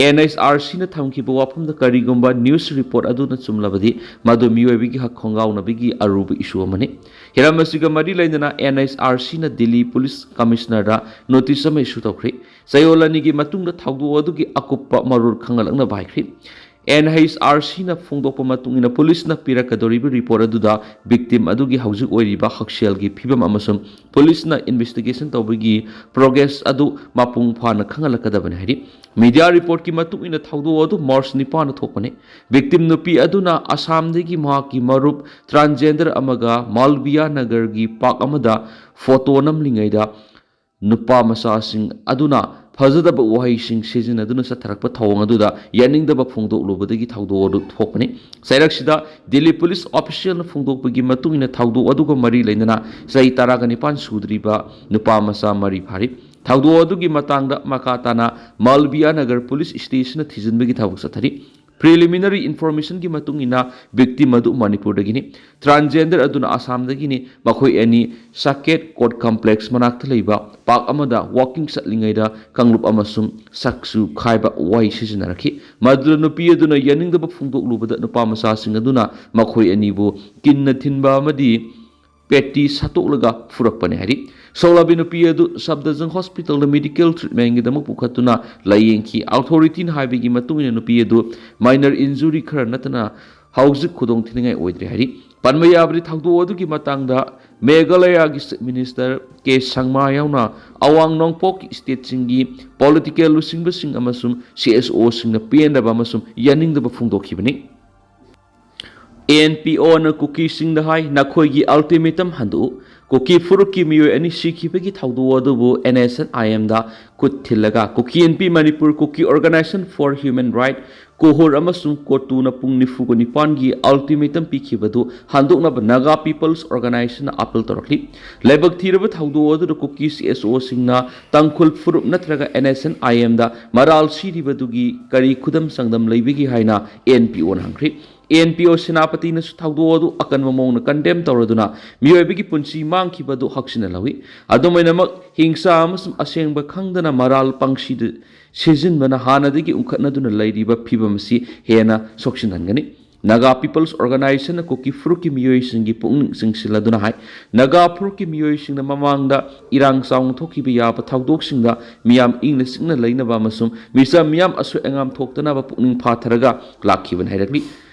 ꯑꯦꯟ ꯑꯩꯆ ꯑꯥꯔ ꯁꯤꯅ ꯊꯝꯈꯤꯕ ꯋꯥꯐꯝꯗ ꯀꯔꯤꯒꯨꯝꯕ ꯅ꯭ꯌꯨꯁ ꯔꯤꯄꯣꯔꯠ ꯑꯗꯨꯅ ꯆꯨꯝꯂꯕꯗꯤ, ꯃꯗꯨ ꯃꯤꯑꯣꯏꯕꯒꯤ ꯍꯛ ꯈꯣꯡꯒꯥꯎꯅꯕꯒꯤ ꯑꯔꯨꯕ ꯏꯁꯨ ꯑꯃꯅꯤ꯫ ꯍꯤꯔꯝ ꯑꯁꯤꯒ ꯃꯔꯤ ꯂꯩꯅꯅ ꯑꯦꯟ ꯑꯩꯆ ꯑꯥꯔ ꯁꯤꯅ ꯗꯤꯜꯂꯤ ꯄꯨꯂꯤꯁ ꯀꯃꯤꯁꯅꯔꯗ ꯅꯣꯇꯤꯁ ꯑꯃ ꯏꯁꯨ ꯇꯧꯈ꯭ꯔꯤ꯫ ꯆꯌꯣꯜ ꯑꯅꯤꯒꯤ ꯃꯇꯨꯡꯗ ꯊꯧꯗꯣꯛ ꯑꯗꯨꯒꯤ ꯑꯀꯨꯞꯄ ꯃꯔꯣꯜ ꯈꯪꯍꯜꯂꯛꯅꯕ ꯍꯥꯏꯈ꯭ꯔꯤ꯫ ꯑꯦꯟ ꯑꯩꯆ ꯑꯥꯔ ꯁꯤꯅ ꯐꯣꯡꯗꯣꯛꯄ ꯃꯇꯨꯡ ꯏꯟꯅ, ꯄꯨꯂꯤꯁꯅ ꯄꯤꯔꯛꯀꯗꯧꯔꯤꯕ ꯔꯤꯄꯣꯔꯠ ꯑꯗꯨꯗ ꯚꯤꯛꯇꯤꯝ ꯑꯗꯨꯒꯤ ꯍꯧꯖꯤꯛ ꯑꯣꯏꯔꯤꯕ ꯍꯛꯁꯦꯜꯒꯤ ꯐꯤꯕꯝ ꯑꯃꯁꯨꯡ ꯄꯨꯂꯤꯁꯅ ꯏꯟꯚꯦꯁꯇꯤꯒꯦꯁꯟ ꯇꯧꯕꯒꯤ ꯄ꯭ꯔꯣꯒ꯭ꯔꯦꯁ ꯑꯗꯨ ꯃꯄꯨꯡ ꯐꯥꯅ ꯈꯪꯍꯜꯂꯛꯀꯗꯕꯅꯤ ꯍꯥꯏꯔꯤ꯫ ꯃꯤꯗꯤꯌꯥ ꯔꯤꯄꯣꯔꯠꯀꯤ ꯃꯇꯨꯡ ꯏꯟꯅ, ꯊꯧꯗꯣꯛ ꯑꯗꯨ ꯃꯥꯔꯆ ꯅꯤꯄꯥꯟꯗ ꯊꯣꯛꯄꯅꯤ꯫ ꯚꯤꯛꯇꯤꯝ ꯅꯨꯄꯤ ꯑꯗꯨꯅ ꯑꯁꯥꯝꯗꯒꯤ ꯃꯍꯥꯛꯀꯤ ꯃꯔꯨꯞ ꯇ꯭ꯔꯥꯟꯖꯦꯟꯗꯔ ꯑꯃꯒ ꯃꯥꯜꯕꯤꯌꯥ ꯅꯒꯔꯒꯤ ꯄꯥꯔꯛ ꯑꯃꯗ ꯐꯣꯇꯣ ꯅꯝꯂꯤꯉꯩꯗ ꯅꯨꯄꯥ ꯃꯆꯥꯁꯤꯡ ꯑꯗꯨꯅ ꯐꯖꯗꯕ ꯋꯥꯍꯩꯁꯤꯡ ꯁꯤꯖꯤꯟꯅꯗꯨꯅ ꯆꯠꯊꯔꯛꯄ ꯊꯧꯑꯣꯡ ꯑꯗꯨꯗ ꯌꯥꯅꯤꯡꯗꯕ ꯐꯣꯡꯗꯣꯛꯂꯨꯕꯗꯒꯤ ꯊꯧꯗꯣꯛ ꯑꯗꯨ ꯊꯣꯛꯄꯅꯤ꯫ ꯆꯩꯔꯛꯁꯤꯗ ꯗꯤꯜꯂꯤ ꯄꯨꯂꯤꯁ ꯑꯣꯐꯤꯁꯤꯌꯦꯜꯅ ꯐꯣꯡꯗꯣꯛꯄꯒꯤ ꯃꯇꯨꯡ ꯏꯟꯅ, ꯊꯧꯗꯣꯛ ꯑꯗꯨꯒ ꯃꯔꯤ ꯂꯩꯅꯅ ꯆꯍꯤ ꯇꯔꯥꯒ ꯅꯤꯄꯥꯟ ꯁꯨꯗ꯭ꯔꯤꯕ ꯅꯨꯄꯥ ꯃꯆꯥ ꯃꯔꯤ ꯐꯥꯔꯤ꯫ ꯊꯧꯗꯣꯛ ꯑꯗꯨꯒꯤ ꯃꯇꯥꯡꯗ ꯃꯈꯥ ꯇꯥꯅ ꯃꯥꯜꯕꯤꯌꯥ ꯅꯒꯔ ꯄꯨꯂꯤꯁ ꯁ꯭ꯇꯦꯁꯟꯅ ꯊꯤꯖꯤꯟꯕꯒꯤ ꯊꯕꯛ ꯆꯠꯊꯔꯤ꯫ ꯄ꯭ꯔꯤꯂꯤꯃꯤꯅꯔꯤ ꯏꯟꯐꯣꯔꯃꯦꯁꯟꯒꯤ ꯃꯇꯨꯡ ꯏꯟꯅ, ꯚꯤꯛꯇꯤꯝ ꯑꯗꯨ ꯃꯅꯤꯄꯨꯔꯗꯒꯤꯅꯤ꯫ ꯇ꯭ꯔꯥꯟꯖꯦꯟꯗꯔ ꯑꯗꯨꯅ ꯑꯁꯥꯝꯗꯒꯤꯅꯤ꯫ ꯃꯈꯣꯏ ꯑꯅꯤ ꯁꯥꯀꯦꯠ ꯀꯣꯔꯠ ꯀꯝꯄ꯭ꯂꯦꯛꯁ ꯃꯅꯥꯛꯇ ꯂꯩꯕ ꯄꯥꯔꯛ ꯑꯃꯗ ꯋꯥꯀꯤꯡ ꯆꯠꯂꯤꯉꯩꯗ ꯀꯥꯡꯂꯨꯞ ꯑꯃꯁꯨꯡ ꯁꯛꯆꯨ ꯈꯥꯏꯕ ꯋꯥꯍꯩ ꯁꯤꯖꯤꯟꯅꯔꯛꯈꯤ꯫ ꯃꯗꯨꯗ ꯅꯨꯄꯤ ꯑꯗꯨꯅ ꯌꯥꯅꯤꯡꯗꯕ ꯐꯣꯡꯗꯣꯛꯂꯨꯕꯗ ꯅꯨꯄꯥ ꯃꯆꯥꯁꯤꯡ ꯑꯗꯨꯅ ꯃꯈꯣꯏ ꯑꯅꯤꯕꯨ ꯀꯤꯟꯅ ꯊꯤꯟꯕ ꯑꯃꯗꯤ ꯄꯦꯇꯤ ꯁꯠꯇꯣꯛꯂꯒ ꯐꯨꯔꯛꯄꯅꯤ ꯍꯥꯏꯔꯤ꯫ ꯁꯣꯛꯂꯕꯤ ꯅꯨꯄꯤ ꯑꯗꯨ ꯁꯕꯗꯖꯪ ꯍꯣꯁꯄꯤꯇꯥꯜꯗ ꯃꯦꯗꯤꯀꯦꯜ ꯇ꯭ꯔꯤꯠꯃꯦꯟꯒꯤꯗꯃꯛ ꯄꯨꯈꯠꯇꯨꯅ ꯂꯥꯌꯦꯡꯈꯤ꯫ ꯑꯣꯊꯣꯔꯤꯇꯤꯅ ꯍꯥꯏꯕꯒꯤ ꯃꯇꯨꯡ ꯏꯟꯅ, ꯅꯨꯄꯤ ꯑꯗꯨ ꯃꯥꯏꯅꯔ ꯏꯟꯖꯨꯔꯤ ꯈꯔ ꯅꯠꯇꯅ ꯍꯧꯖꯤꯛ ꯈꯨꯗꯣꯡꯊꯤꯅꯤꯡꯉꯥꯏ ꯑꯣꯏꯗ꯭ꯔꯤ ꯍꯥꯏꯔꯤ꯫ ꯄꯟꯕ ꯌꯥꯕꯗꯤ, ꯊꯧꯗꯣꯛ ꯑꯗꯨꯒꯤ ꯃꯇꯥꯡꯗ ꯃꯦꯘꯥꯂꯌꯥꯒꯤ ꯆꯤꯐ ꯃꯤꯅꯤꯁꯇꯔ ꯀꯦ ꯁꯪꯃꯥ ꯌꯥꯎꯅ ꯑꯋꯥꯡ ꯅꯣꯡꯄꯣꯛꯀꯤ ꯁ꯭ꯇꯦꯠꯁꯤꯡꯒꯤ ꯄꯣꯂꯤꯇꯤꯀꯦꯜ ꯂꯨꯆꯤꯡꯕꯁꯤꯡ ꯑꯃꯁꯨꯡ ꯁꯤ ꯑꯦꯁ ꯑꯣꯁꯤꯡꯅ ꯄꯦꯟꯗꯕ ꯑꯃꯁꯨꯡ ꯌꯥꯅꯤꯡꯗꯕ ꯐꯣꯡꯗꯣꯛꯈꯤꯕꯅꯤ꯫ ꯑꯦꯟ ꯄꯤ ꯑꯣꯅ ꯀꯨꯀꯤꯁꯤꯡꯗ ꯍꯥꯏ, ꯅꯈꯣꯏꯒꯤ ꯑꯜꯇꯤꯃꯦꯇꯝ ꯍꯟꯗꯣꯛꯎ꯫ ꯀꯨꯀꯤ ꯐꯨꯔꯨꯞꯀꯤ ꯃꯤꯑꯣꯏ ꯑꯅꯤ ꯁꯤꯈꯤꯕꯒꯤ ꯊꯧꯗꯣꯛ ꯑꯗꯨꯕꯨ ꯑꯦꯟ ꯑꯦꯁ ꯑꯦꯟ ꯑꯥꯏ ꯑꯦꯝꯗ ꯈꯨꯠ ꯊꯤꯜꯂꯒ, ꯀꯨꯀꯤ ꯑꯦꯟ ꯄꯤ ꯃꯅꯤꯄꯨꯔ, ꯀꯨꯀꯤ ꯑꯣꯔꯒꯅꯥꯏꯖꯦꯁꯟ ꯐꯣꯔ ꯍ꯭ꯌꯨꯃꯦꯟ ꯔꯥꯏꯠ, ꯀꯣꯍꯨꯔ ꯑꯃꯁꯨꯡ ꯀꯣꯇꯨꯅ ꯄꯨꯡ ꯅꯤꯐꯨꯒ ꯅꯤꯄꯥꯟꯒꯤ ꯑꯜꯇꯤꯃꯦꯇꯝ ꯄꯤꯈꯤꯕꯗꯨ ꯍꯟꯗꯣꯛꯅꯕ ꯅꯥꯒꯥ ꯄꯤꯄꯜꯁ ꯑꯣꯔꯒꯅꯥꯏꯖꯦꯁꯟꯅ ꯑꯥꯄꯤꯜ ꯇꯧꯔꯛꯂꯤ꯫ ꯂꯥꯏꯕꯛ ꯊꯤꯔꯕ ꯊꯧꯗꯣꯛ ꯑꯗꯨꯗ ꯀꯨꯀꯤ ꯁꯤ ꯑꯦꯁ ꯑꯣꯁꯤꯡꯅ ꯇꯥꯡꯈꯨꯜ ꯐꯨꯔꯨꯞ ꯅꯠꯇ꯭ꯔꯒ ꯑꯦꯟ ꯑꯦꯁ ꯑꯦꯟ ꯑꯥꯏ ꯑꯦꯝꯗ ꯃꯔꯥꯜ ꯁꯤꯔꯤꯕꯗꯨꯒꯤ ꯀꯔꯤ ꯈꯨꯗꯝ ꯆꯥꯡꯗꯝ ꯂꯩꯕꯒꯦ ꯍꯥꯏꯅ ꯑꯦꯟ ꯄꯤ ꯑꯣꯅ ꯍꯪꯈ꯭ꯔꯤ꯫ ꯑꯦꯟ ꯄꯤ ꯑꯣ ꯁꯦꯅꯥꯄꯇꯤꯅꯁꯨ ꯊꯧꯗꯣꯛ ꯑꯗꯨ ꯑꯀꯟꯕ ꯃꯑꯣꯡꯗ ꯀꯟꯗꯦꯝ ꯇꯧꯔꯗꯨꯅ ꯃꯤꯑꯣꯏꯕꯒꯤ ꯄꯨꯟꯁꯤ ꯃꯥꯡꯈꯤꯕ ꯑꯗꯨ ꯍꯛꯆꯤꯟꯅ ꯂꯧꯏ꯫ ꯑꯗꯨꯃꯥꯏꯅꯃꯛ, ꯍꯤꯡꯁꯥ ꯑꯃꯁꯨꯡ ꯑꯁꯦꯡꯕ ꯈꯪꯗꯅ ꯃꯔꯥꯜ ꯄꯪꯁꯤꯗ ꯁꯤꯖꯤꯟꯕꯅ ꯍꯥꯟꯅꯗꯒꯤ ꯎꯪꯈꯠꯅꯗꯨꯅ ꯂꯩꯔꯤꯕ ꯐꯤꯕꯝ ꯑꯁꯤ ꯍꯦꯟꯅ ꯁꯣꯛꯆꯤꯟꯍꯟꯒꯅꯤ꯫ Naga People's Organization ꯀꯨꯀꯤ ꯐꯨꯔꯨꯞꯀꯤ ꯃꯤꯑꯣꯏꯁꯤꯡꯒꯤ ꯄꯨꯛꯅꯤꯡ ꯆꯤꯡꯁꯤꯜꯂꯗꯨꯅ ꯍꯥꯏ, ꯅꯥꯒꯥ ꯐꯨꯔꯨꯞꯀꯤ ꯃꯤꯑꯣꯏꯁꯤꯡꯅ ꯃꯃꯥꯡꯗ ꯏꯔꯥꯡ ꯆꯥꯎꯅ ꯊꯣꯛꯈꯤꯕ ꯌꯥꯕ ꯊꯧꯗꯣꯛꯁꯤꯡꯗ ꯃꯤꯌꯥꯝ ꯏꯪꯅ ꯆꯤꯛꯅ ꯂꯩꯅꯕ ꯑꯃꯁꯨꯡ ꯃꯤꯆꯝ ꯃꯤꯌꯥꯝ ꯑꯁꯣꯏ ꯑꯉꯥꯝ ꯊꯣꯛꯇꯅꯕ ꯄꯨꯛꯅꯤꯡ ꯐꯥꯊꯔꯒ ꯂꯥꯛꯈꯤꯕꯅꯤ ꯍꯥꯏꯔꯛꯂꯤ꯫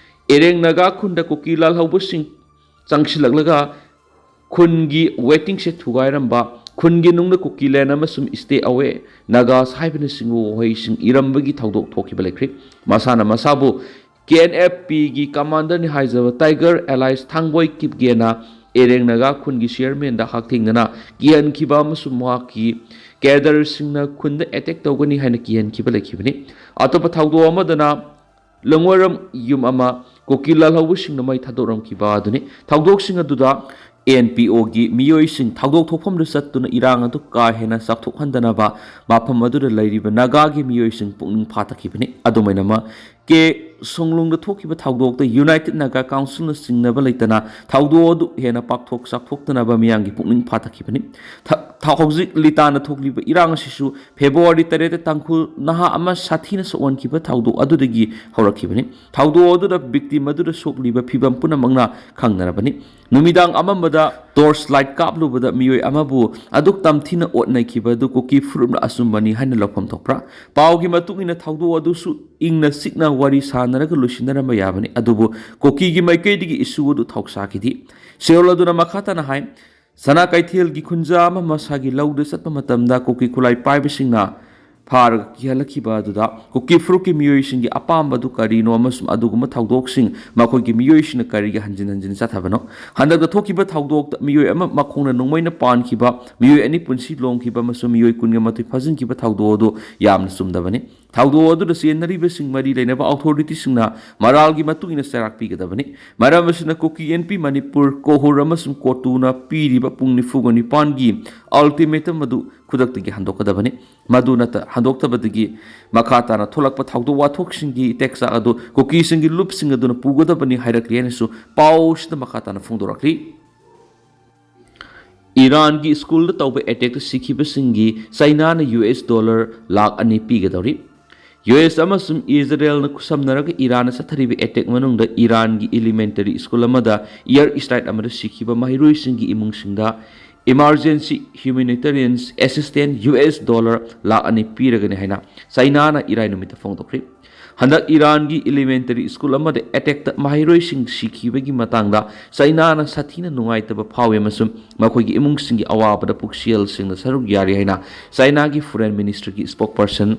ꯑꯦꯔꯦꯡ ꯅꯥꯒꯥ ꯈꯨꯟꯗ ꯀꯨꯀꯤ ꯂꯥꯜꯍꯧꯕꯁꯤꯡ ꯆꯪꯁꯤꯜꯂꯛꯂꯒ ꯈꯨꯟꯒꯤ waiting shed ꯊꯨꯒꯥꯏꯔꯝꯕ, ꯈꯨꯟꯒꯤ ꯅꯨꯡꯗ ꯀꯨꯀꯤ land ꯑꯃꯁꯨꯡ stay away Nagas ꯍꯥꯏꯕꯅꯆꯤꯡꯕ ꯋꯥꯍꯩꯁꯤꯡ ꯏꯔꯝꯕꯒꯤ ꯊꯧꯗꯣꯛ ꯊꯣꯛꯈꯤꯕ ꯂꯩꯈ꯭ꯔꯦ꯫ ꯃꯁꯥꯅ ꯃꯁꯥꯕꯨ K N F P ꯒꯤ commander ꯅꯤ ꯍꯥꯏꯖꯕ Tiger alias ꯊꯥꯡꯕꯣꯏ ꯀꯤꯞꯒꯦꯅ ꯑꯦꯔꯦꯡ ꯅꯥꯒꯥ ꯈꯨꯟꯒꯤ chairman ꯗ ꯍꯛꯊꯦꯡꯅꯅ ꯀꯤꯍꯟꯈꯤꯕ ꯑꯃꯁꯨꯡ ꯃꯍꯥꯛꯀꯤ cadre ꯁꯤꯡꯅ ꯈꯨꯟꯗ attack ꯇꯧꯒꯅꯤ ꯍꯥꯏꯅ ꯀꯤꯍꯟꯈꯤꯕ ꯂꯩꯈꯤꯕꯅꯤ꯫ ꯑꯇꯣꯞꯄ ꯊꯧꯗꯣꯛ ꯑꯃꯗꯅ ꯂꯪꯋꯥꯔꯝ ꯌꯨꯝ ꯑꯃ ꯀꯨꯀꯤ ꯂꯥꯜꯍꯧꯕꯁꯤꯡꯅ ꯃꯩ ꯊꯥꯗꯣꯛꯔꯝꯈꯤꯕ ꯑꯗꯨꯅꯤ꯫ ꯊꯧꯗꯣꯛꯁꯤꯡ ꯑꯗꯨꯗ N P O ꯒꯤ ꯃꯤꯑꯣꯏꯁꯤꯡ ꯊꯧꯗꯣꯛ ꯊꯣꯛꯐꯝꯗ ꯆꯠꯇꯨꯅ ꯏꯔꯥꯡ ꯑꯗꯨ ꯀꯥ ꯍꯦꯟꯅ ꯆꯥꯎꯊꯣꯛꯍꯟꯗꯅꯕ ꯃꯐꯝ ꯑꯗꯨꯗ ꯂꯩꯔꯤꯕ ꯅꯥꯒꯥꯒꯤ ꯃꯤꯑꯣꯏꯁꯤꯡ ꯄꯨꯛꯅꯤꯡ ꯐꯥꯊꯈꯤꯕꯅꯤ꯫ ꯑꯗꯨꯃꯥꯏꯅꯃꯛ ꯀꯦ ꯁꯣꯡꯂꯨꯡꯗ ꯊꯣꯛꯈꯤꯕ ꯊꯧꯗꯣꯛꯇ United Naga Council ꯅ ꯆꯤꯡꯅꯕ ꯂꯩꯇꯅ ꯊꯧꯗꯣꯛ ꯑꯗꯨ ꯍꯦꯟꯅ ꯄꯥꯛꯊꯣꯛ ꯆꯥꯎꯊꯣꯛꯇꯅꯕ ꯃꯤꯌꯥꯝꯒꯤ ꯄꯨꯛꯅꯤꯡ ꯐꯥꯊꯈꯤꯕꯅꯤ꯫ ꯊ-, ꯊ-, ꯍꯧꯖꯤꯛ ꯂꯤꯇꯥꯟꯗ ꯊꯣꯛꯂꯤꯕ ꯏꯔꯥꯡ ꯑꯁꯤꯁꯨ February ꯇꯔꯦꯠꯇ ꯇꯥꯡꯈꯨꯜ ꯅꯍꯥ ꯑꯃ ꯁꯥꯊꯤꯅ ꯁꯣꯛꯍꯟꯈꯤꯕ ꯊꯧꯗꯣꯛ ꯑꯗꯨꯗꯒꯤ ꯍꯧꯔꯛꯈꯤꯕꯅꯤ꯫ ꯊꯧꯗꯣꯛ ꯑꯗꯨꯗ victim ꯑꯗꯨꯗ ꯁꯣꯛꯂꯤꯕ ꯐꯤꯕꯝ ꯄꯨꯝꯅꯃꯛꯅ ꯈꯪꯅꯔꯕꯅꯤ꯫ ꯅꯨꯃꯤꯗꯥꯡ ꯑꯃꯝꯕꯗ torch light ꯀꯥꯞꯂꯨꯕꯗ ꯃꯤꯑꯣꯏ ꯑꯃꯕꯨ ꯑꯗꯨꯛ ꯇꯝꯊꯤꯅ ꯑꯣꯠꯅꯈꯤꯕ ꯑꯗꯨ ꯀꯨꯀꯤ ꯐꯨꯔꯨꯞꯅ ꯑꯆꯨꯝꯕꯅꯤ ꯍꯥꯏꯅ ꯂꯧꯐꯝ ꯊꯣꯛꯄ꯭ꯔꯥ? ꯄꯥꯎꯒꯤ ꯃꯇꯨꯡ ꯏꯟꯅ ꯊꯧꯗꯣꯛ ꯑꯗꯨꯁꯨ ꯏꯪꯅ ꯆꯤꯛꯅ ꯋꯥꯔꯤ ꯁꯥꯟꯅꯔꯒ ꯂꯣꯏꯁꯤꯟꯅꯔꯝꯕ ꯌꯥꯕꯅꯤ, ꯑꯗꯨꯕꯨ ꯀꯨꯀꯤꯒꯤ ꯃꯥꯏꯀꯩꯗꯒꯤ issue ꯑꯗꯨ ꯊꯧꯁꯥꯈꯤꯗꯦ꯫ ꯁꯦꯔꯣꯜ ꯑꯗꯨꯅ ꯃꯈꯥ ꯇꯥꯅ ꯍꯥꯏ, ꯁꯅꯥ ꯀꯩꯊꯦꯜꯒꯤ ꯈꯨꯟꯖꯥ ꯑꯃ ꯃꯁꯥꯒꯤ ꯂꯧꯗ ꯆꯠꯄ ꯃꯇꯝꯗ ꯀꯨꯀꯤ ꯈꯨꯠꯂꯥꯏ ꯄꯥꯏꯕꯁꯤꯡꯅ ꯐꯥꯔꯒ ꯀꯤꯍꯜꯂꯛꯈꯤꯕ ꯑꯗꯨꯗ ꯀꯨꯀꯤ ꯐꯨꯔꯨꯞꯀꯤ ꯃꯤꯑꯣꯏꯁꯤꯡꯒꯤ ꯑꯄꯥꯝꯕ ꯑꯗꯨ ꯀꯔꯤꯅꯣ ꯑꯃꯁꯨꯡ ꯑꯗꯨꯒꯨꯝꯕ ꯊꯧꯗꯣꯛꯁꯤꯡ ꯃꯈꯣꯏꯒꯤ ꯃꯤꯑꯣꯏꯁꯤꯡꯅ ꯀꯔꯤꯒꯤ ꯍꯟꯖꯤꯟ ꯍꯟꯖꯤꯟ ꯆꯠꯊꯕꯅꯣ? ꯍꯟꯗꯛꯇ ꯊꯣꯛꯈꯤꯕ ꯊꯧꯗꯣꯛꯇ ꯃꯤꯑꯣꯏ ꯑꯃ ꯃꯈꯣꯡꯅ ꯅꯣꯡꯃꯩꯅ ꯄꯥꯟꯈꯤꯕ, ꯃꯤꯑꯣꯏ ꯑꯅꯤ ꯄꯨꯟꯁꯤ ꯂꯣꯝꯈꯤꯕ ꯑꯃꯁꯨꯡ ꯃꯤꯑꯣꯏ ꯀꯨꯟꯒ ꯃꯥꯊꯣꯏ ꯐꯥꯖꯤꯟꯈꯤꯕ ꯊꯧꯗꯣꯛ ꯑꯗꯨ ꯌꯥꯝꯅ ꯆꯨꯝꯗꯕꯅꯤ꯫ ꯊꯧꯗꯣꯛ ꯑꯗꯨꯗ ꯆꯦꯟꯅꯔꯤꯕꯁꯤꯡ ꯃꯔꯤ ꯂꯩꯅꯕ authority ꯁꯤꯡꯅ ꯃꯔꯥꯜꯒꯤ ꯃꯇꯨꯡ ꯏꯟꯅ ꯆꯩꯔꯥꯛ ꯄꯤꯒꯗꯕꯅꯤ꯫ ꯃꯔꯝ ꯑꯁꯤꯅ ꯀꯨꯀꯤ N P ꯃꯅꯤꯄꯨꯔ, ꯀꯣꯍꯨꯔ ꯑꯃꯁꯨꯡ ꯀꯣꯇꯨꯅ ꯄꯤꯔꯤꯕ ꯄꯨꯡ ꯅꯤꯐꯨꯒ ꯅꯤꯄꯥꯟꯒꯤ ultimatum ꯑꯗꯨ ꯈꯨꯗꯛꯇꯒꯤ ꯍꯟꯗꯣꯛꯀꯗꯕꯅꯤ꯫ ꯃꯗꯨ ꯅꯠꯇ-, ꯍꯟꯗꯣꯛꯇꯕꯗꯒꯤ ꯃꯈꯥ ꯇꯥꯅ ꯊꯣꯛꯂꯛꯄ ꯊꯧꯗꯣꯛ ꯋꯥꯊꯣꯛꯁꯤꯡꯒꯤ ꯏꯇꯦꯛ ꯆꯥꯛ ꯑꯗꯨ ꯀꯨꯀꯤꯁꯤꯡꯒꯤ ꯂꯨꯞꯁꯤꯡ ꯑꯗꯨꯅ ꯄꯨꯒꯗꯕꯅꯤ ꯍꯥꯏꯔꯛꯂꯤ ꯍꯥꯏꯅꯁꯨ ꯄꯥꯎꯁꯤꯗ ꯃꯈꯥ ꯇꯥꯅ ꯐꯣꯡꯗꯣꯔꯛꯂꯤ꯫ ꯏꯔꯥꯟꯒꯤ ꯁ꯭ꯀꯨꯜꯗ ꯇꯧꯕ attack ꯇ ꯁꯤꯈꯤꯕꯁꯤꯡꯒꯤ ꯆꯩꯅꯥꯅ U S dollar ꯂꯥꯈ ꯑꯅꯤ ꯄꯤꯒꯗꯧꯔꯤ꯫ ꯌꯨ ꯑꯦꯁ ꯑꯃꯁꯨꯡ ꯏꯖꯔꯦꯜꯅ ꯈꯨꯠꯁꯝꯅꯔꯒ ꯏꯔꯥꯟꯅ ꯆꯠꯊꯔꯤꯕ ꯑꯦꯇꯦꯛ ꯃꯅꯨꯡꯗ ꯏꯔꯥꯟꯒꯤ ꯏꯂꯤꯃꯦꯟꯇꯔꯤ ꯁ꯭ꯀꯨꯜ ꯑꯃꯗ ꯏꯌꯔ ꯏꯁꯇ꯭ꯔꯥꯏꯛ ꯑꯃꯗ ꯁꯤꯈꯤꯕ ꯃꯍꯩꯔꯣꯏꯁꯤꯡꯒꯤ ꯏꯃꯨꯡꯁꯤꯡꯗ emergency humanitarian assistance U S dollar lakh ꯑꯅꯤ ꯄꯤꯔꯒꯅꯤ ꯍꯥꯏꯅ ꯆꯩꯅꯥꯅ ꯏꯔꯥꯏ ꯅꯨꯃꯤꯠꯇ ꯐꯣꯡꯗꯣꯛꯈ꯭ꯔꯤ꯫ ꯍꯟꯗꯛ ꯏꯔꯥꯟꯒꯤ ꯏꯂꯤꯃꯦꯟꯇꯔꯤ ꯁ꯭ꯀꯨꯜ ꯑꯃꯗ ꯑꯦꯇꯦꯛꯇ ꯃꯍꯩꯔꯣꯏꯁꯤꯡ ꯁꯤꯈꯤꯕꯒꯤ ꯃꯇꯥꯡꯗ ꯆꯩꯅꯥꯅ ꯁꯥꯊꯤꯅ ꯅꯨꯡꯉꯥꯏꯇꯕ ꯐꯥꯎꯏ ꯑꯃꯁꯨꯡ ꯃꯈꯣꯏꯒꯤ ꯏꯃꯨꯡꯁꯤꯡꯒꯤ ꯑꯋꯥꯕꯗ ꯄꯨꯛꯆꯦꯜ ꯁꯦꯡꯅ ꯁꯔꯨꯛ ꯌꯥꯔꯤ ꯍꯥꯏꯅ ꯆꯩꯅꯥꯒꯤ ꯐꯣꯔꯦꯟ ꯃꯤꯅꯤꯁꯇ꯭ꯔꯤꯒꯤ ꯁ꯭ꯄꯣꯛꯄꯔꯁꯟ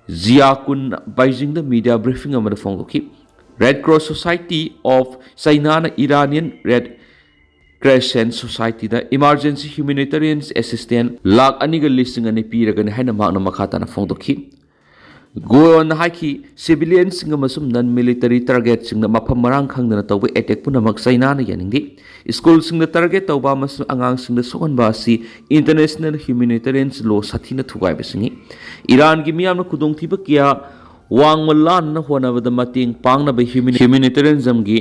ꯖꯤꯌꯥ ꯀꯨꯟꯅ ꯕꯩꯖꯤꯡꯗ ꯃꯤꯗꯤꯌꯥ ꯕ꯭ꯔꯤꯐꯤꯡ ꯑꯃꯗ ꯐꯣꯡꯗꯣꯛꯈꯤ꯫ ꯔꯦꯗ ꯀ꯭ꯔꯣꯁ ꯁꯣꯁꯥꯏꯇꯤ ꯑꯣꯐ ꯆꯩꯅꯥꯅ ꯏꯔꯥꯅꯤꯌꯟ ꯔꯦꯗ ꯀ꯭ꯔꯦꯁꯦꯟ ꯁꯣꯁꯥꯏꯇꯤꯗ ꯏꯃꯥꯔꯖꯦꯟꯁꯤ ꯍ꯭ꯌꯨꯃꯦꯅꯤꯇꯦꯔꯤꯌꯟ ꯑꯦꯁꯤꯁꯇꯦꯟꯁ ꯂꯥꯈ ꯑꯅꯤꯒ ꯂꯤꯁꯤꯡ ꯑꯅꯤ ꯄꯤꯔꯒꯅꯤ ꯍꯥꯏꯅ ꯃꯍꯥꯛꯅ ꯃꯈꯥ ꯇꯥꯅ ꯐꯣꯡꯗꯣꯛꯈꯤ꯫ ꯒꯣꯌꯣꯟꯅ ꯍꯥꯏꯈꯤ, ꯁꯤꯚꯤꯂꯤꯌꯟꯁꯤꯡ ꯑꯃꯁꯨꯡ ꯅꯟ ꯃꯤꯂꯤꯇꯔꯤ ꯇꯥꯔꯒꯦꯠꯁꯤꯡꯗ ꯃꯐꯝ ꯃꯔꯥꯡ ꯈꯪꯗꯅ ꯇꯧꯕ ꯑꯦꯇꯦꯛ ꯄꯨꯝꯅꯃꯛ ꯆꯩꯅꯥꯅ ꯌꯥꯅꯤꯡꯗꯦ꯫ ꯁ꯭ꯀꯨꯜꯁꯤꯡꯗ ꯇꯥꯔꯒꯦꯠ ꯇꯧꯕ ꯑꯃꯁꯨꯡ ꯑꯉꯥꯡꯁꯤꯡꯗ ꯁꯣꯛꯍꯟꯕ ꯑꯁꯤ ꯏꯟꯇꯔꯅꯦꯁꯅꯦꯜ ꯍ꯭ꯌꯨꯃꯦꯅꯤꯇꯦꯔꯤꯌꯟ ꯂꯣ ꯁꯥꯊꯤꯅ ꯊꯨꯒꯥꯏꯕꯁꯤꯡꯅꯤ꯫ ꯏꯔꯥꯟꯒꯤ ꯃꯤꯌꯥꯝꯅ ꯈꯨꯗꯣꯡꯊꯤꯕ ꯀꯌꯥ ꯋꯥꯡꯃ ꯂꯥꯟꯅ ꯍꯣꯠꯅꯕꯗ ꯃꯇꯦꯡ ꯄꯥꯡꯅꯕ ꯍ꯭ꯌꯨꯃꯦꯅꯤꯇꯦꯔꯤꯌꯟꯒꯤ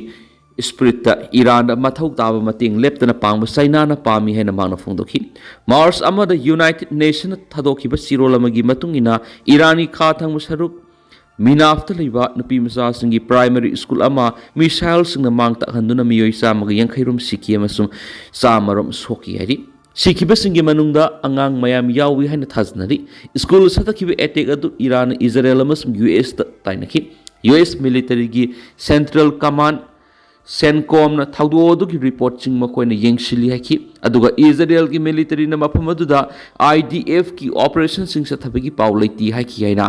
ꯁ꯭ꯄꯤꯔꯤꯠꯇ ꯏꯔꯥꯟꯗ ꯃꯊꯧ ꯇꯥꯕ ꯃꯇꯦꯡ ꯂꯦꯞꯇꯅ ꯄꯥꯡꯕ ꯆꯩꯅꯥꯅ ꯄꯥꯝꯃꯤ ꯍꯥꯏꯅ ꯃꯍꯥꯛꯅ ꯐꯣꯡꯗꯣꯛꯈꯤ꯫ ꯃꯥꯔꯆ ꯑꯃꯗ ꯌꯨꯅꯥꯏꯇꯦꯗ ꯅꯦꯁꯟꯅ ꯊꯥꯗꯣꯛꯈꯤꯕ ꯆꯦꯔꯣꯜ ꯑꯃꯒꯤ ꯃꯇꯨꯡ ꯏꯟꯅ ꯏꯔꯥꯟꯒꯤ ꯈꯥ ꯊꯪꯕ ꯁꯔꯨꯛ ꯃꯤꯅꯥꯐꯇ ꯂꯩꯕ ꯅꯨꯄꯤ ꯃꯆꯥꯁꯤꯡꯒꯤ ꯄ꯭ꯔꯥꯏꯃꯔꯤ ꯁ꯭ꯀꯨꯜ ꯑꯃ ꯃꯤꯁꯥꯏꯜꯁꯤꯡꯅ ꯃꯥꯡ ꯇꯥꯛꯍꯟꯗꯨꯅ ꯃꯤꯑꯣꯏ ꯆꯥꯝꯃꯒ ꯌꯥꯡꯈꯩ ꯔꯣꯝ ꯁꯤꯈꯤ ꯑꯃꯁꯨꯡ ꯆꯥꯝꯃ ꯔꯣꯝ ꯁꯣꯛꯈꯤ ꯍꯥꯏꯔꯤ꯫ ꯁꯤꯈꯤꯕꯁꯤꯡꯒꯤ ꯃꯅꯨꯡꯗ ꯑꯉꯥꯡ ꯃꯌꯥꯝ ꯌꯥꯎꯏ ꯍꯥꯏꯅ ꯊꯥꯖꯅꯔꯤ꯫ ꯁ꯭ꯀꯨꯜ ꯁꯥꯊꯈꯤꯕ ꯑꯦꯇꯦꯛ ꯑꯗꯨ ꯏꯔꯥꯟꯅ ꯏꯖꯔꯦꯜ ꯑꯃꯁꯨꯡ ꯌꯨ ꯑꯦꯁꯇ ꯇꯥꯏꯅꯈꯤ꯫ ꯌꯨ ꯑꯦꯁ ꯃꯤꯂꯤꯇꯔꯤꯒꯤ ꯁꯦꯟꯇ꯭ꯔꯦꯜ ꯀꯃꯥꯟ ꯁꯦꯟꯀꯣꯝꯅ ꯊꯧꯗꯣꯛ ꯑꯗꯨꯒꯤ ꯔꯤꯄꯣꯔꯠꯁꯤꯡ ꯃꯈꯣꯏꯅ ꯌꯦꯡꯁꯤꯜꯂꯤ ꯍꯥꯏꯈꯤ, ꯑꯗꯨꯒ ꯏꯖꯔꯦꯜꯒꯤ ꯃꯤꯂꯤꯇꯔꯤꯅ ꯃꯐꯝ ꯑꯗꯨꯗ ꯑꯥꯏ ꯗꯤ ꯑꯦꯐꯀꯤ ꯑꯣꯄꯔꯦꯁꯟꯁꯤꯡ ꯆꯠꯊꯕꯒꯤ ꯄꯥꯎ ꯂꯩꯇꯦ ꯍꯥꯏꯈꯤ ꯍꯥꯏꯅ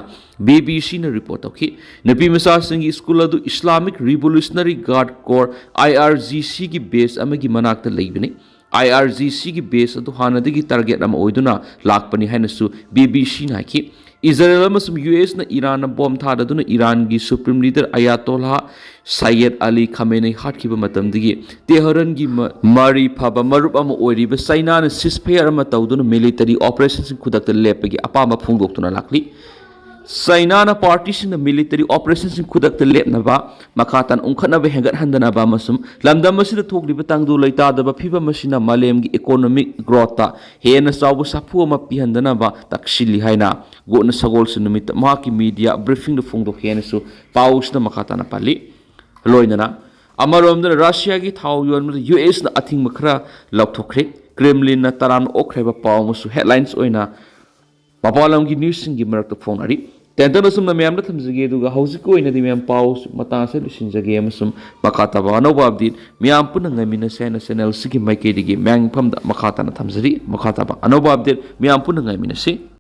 ꯕꯤ ꯕꯤ ꯁꯤꯅ ꯔꯤꯄꯣꯔꯠ ꯇꯧꯈꯤ꯫ ꯅꯨꯄꯤ ꯃꯆꯥꯁꯤꯡꯒꯤ ꯁ꯭ꯀꯨꯜ ꯑꯗꯨ ꯏꯁꯂꯥꯃꯤꯛ ꯔꯤꯚꯣꯂꯨꯁꯅꯔꯤ ꯒꯥꯔꯗ ꯀꯣꯔ, ꯑꯥꯏ ꯑꯥꯔ ꯖꯤ ꯁꯤꯒꯤ ꯕꯦꯁ ꯑꯃꯒꯤ ꯃꯅꯥꯛꯇ ꯂꯩꯕꯅꯤ꯫ ꯑꯥꯏ ꯑꯥꯔ ꯖꯤ ꯁꯤꯒꯤ ꯕꯦꯁ ꯑꯗꯨ ꯍꯥꯟꯅꯗꯒꯤ ꯇꯥꯔꯒꯦꯠ ꯑꯃ ꯑꯣꯏꯗꯨꯅ ꯂꯥꯛꯄꯅꯤ ꯍꯥꯏꯅꯁꯨ ꯕꯤ ꯕꯤ ꯁꯤꯅ ꯍꯥꯏꯈꯤ꯫ ꯏꯖꯔꯦꯜ ꯑꯃꯁꯨꯡ ꯌꯨ ꯑꯦꯁꯅ ꯏꯔꯥꯟꯅ ꯕꯣꯝ ꯊꯥꯗꯗꯨꯅ ꯏꯔꯥꯟꯒꯤ ꯁꯨꯄ꯭ꯔꯤꯝ ꯂꯤꯗꯔ ꯑꯌꯥꯇꯣꯜꯂꯥ ꯁꯌꯦꯗ ꯑꯂꯤ ꯈꯥꯃꯦꯅꯦ ꯍꯥꯠꯈꯤꯕ ꯃꯇꯝꯗꯒꯤ ꯇꯦꯍꯔꯟꯒꯤ ꯃ-, ꯃꯔꯤ ꯐꯕ ꯃꯔꯨꯞ ꯑꯃ ꯑꯣꯏꯔꯤꯕ ꯆꯩꯅꯥꯅ ꯁꯤꯁꯐꯌꯔ ꯑꯃ ꯇꯧꯗꯨꯅ ꯃꯤꯂꯤꯇꯔꯤ ꯑꯣꯄꯔꯦꯁꯟꯁꯤꯡ ꯈꯨꯗꯛꯇ ꯂꯦꯞꯄꯒꯤ ꯑꯄꯥꯝꯕ ꯐꯣꯡꯗꯣꯛꯇꯨꯅ ꯂꯥꯛꯂꯤ꯫ ꯆꯩꯅꯥꯅ ꯄꯥꯔꯇꯤꯁꯤꯡꯅ ꯃꯤꯂꯤꯇꯔꯤ ꯑꯣꯄꯔꯦꯁꯟꯁꯤꯡ ꯈꯨꯗꯛꯇ ꯂꯦꯞꯅꯕ, ꯃꯈꯥ ꯇꯥꯅ ꯎꯪꯈꯠꯅꯕ ꯍꯦꯟꯒꯠꯍꯟꯗꯅꯕ ꯑꯃꯁꯨꯡ ꯂꯝꯗꯝ ꯑꯁꯤꯗ ꯊꯣꯛꯂꯤꯕ ꯇꯪꯗꯨ ꯂꯩꯇꯥꯗꯕ ꯐꯤꯚꯝ ꯑꯁꯤꯅ ꯃꯥꯂꯦꯝꯒꯤ ꯏꯀꯣꯅꯣꯃꯤꯛ ꯒ꯭ꯔꯣꯠꯇ ꯍꯦꯟꯅ ꯆꯥꯎꯕ ꯁꯥꯐꯨ ꯑꯃ ꯄꯤꯍꯟꯗꯅꯕ ꯇꯛꯁꯤꯜꯂꯤ ꯍꯥꯏꯅ ꯒꯣꯠꯅ ꯁꯒꯣꯜꯁꯦ ꯅꯨꯃꯤꯠꯇ ꯃꯍꯥꯛꯀꯤ ꯃꯤꯗꯤꯌꯥ ꯕ꯭ꯔꯤꯐꯤꯡꯗ ꯐꯣꯡꯗꯣꯛꯈꯤ ꯍꯥꯏꯅꯁꯨ ꯄꯥꯎꯁꯤꯗ ꯃꯈꯥ ꯇꯥꯅ ꯄꯜꯂꯤ꯫ ꯂꯣꯏꯅꯅ ꯑꯃꯔꯣꯝꯗꯅ ꯔꯁꯤꯌꯥꯒꯤ ꯊꯥꯎ ꯌꯣꯟꯕꯗ ꯌꯨ ꯑꯦꯁꯅ ꯑꯊꯤꯡꯕ ꯈꯔ ꯂꯧꯊꯣꯛꯈ꯭ꯔꯦ꯫ ꯀ꯭ꯔꯦꯝꯂꯤꯟꯅ ꯇꯔꯥꯝꯅ ꯑꯣꯛꯈ꯭ꯔꯦ ꯍꯥꯏꯕ ꯄꯥꯎ ꯑꯃꯁꯨ ꯍꯦꯗꯂꯥꯏꯟꯁ ꯑꯣꯏꯅ ꯃꯄꯥꯟ ꯂꯝꯒꯤ ꯅ꯭ꯌꯨꯁꯁꯤꯡꯒꯤ ꯃꯔꯛꯇ ꯐꯣꯡꯅꯔꯤ꯫ ꯇꯦꯟꯇꯛꯅ ꯁꯨꯝꯅ ꯃꯌꯥꯝꯗ ꯊꯝꯖꯒꯦ, ꯑꯗꯨꯒ ꯍꯧꯖꯤꯛꯀꯤ ꯑꯣꯏꯅꯗꯤ ꯃꯌꯥꯝ ꯄꯥꯎ ꯃꯇꯥꯡ ꯑꯁꯤꯗ ꯂꯣꯏꯁꯤꯟꯖꯒꯦ ꯑꯃꯁꯨꯡ ꯃꯈꯥ ꯇꯥꯕ ꯑꯅꯧꯕ ꯑꯞꯗꯦꯠ ꯃꯌꯥꯝ ꯄꯨꯟꯅ ꯉꯥꯏꯃꯤꯟꯅꯁꯦ ꯍꯥꯏꯅ ꯆꯦꯅꯦꯜꯁꯤꯒꯤ ꯃꯥꯏꯀꯩꯗꯒꯤ ꯃꯌꯥꯝꯒꯤ ꯃꯐꯝꯗ ꯃꯈꯥ ꯇꯥꯅ ꯊꯝꯖꯔꯤ꯫ ꯃꯈꯥ ꯇꯥꯕ ꯑꯅꯧꯕ ꯑꯞꯗꯦꯠ ꯃꯌꯥꯝ ꯄꯨꯟꯅ ꯉꯥꯏꯃꯤꯟꯅꯁꯤ꯫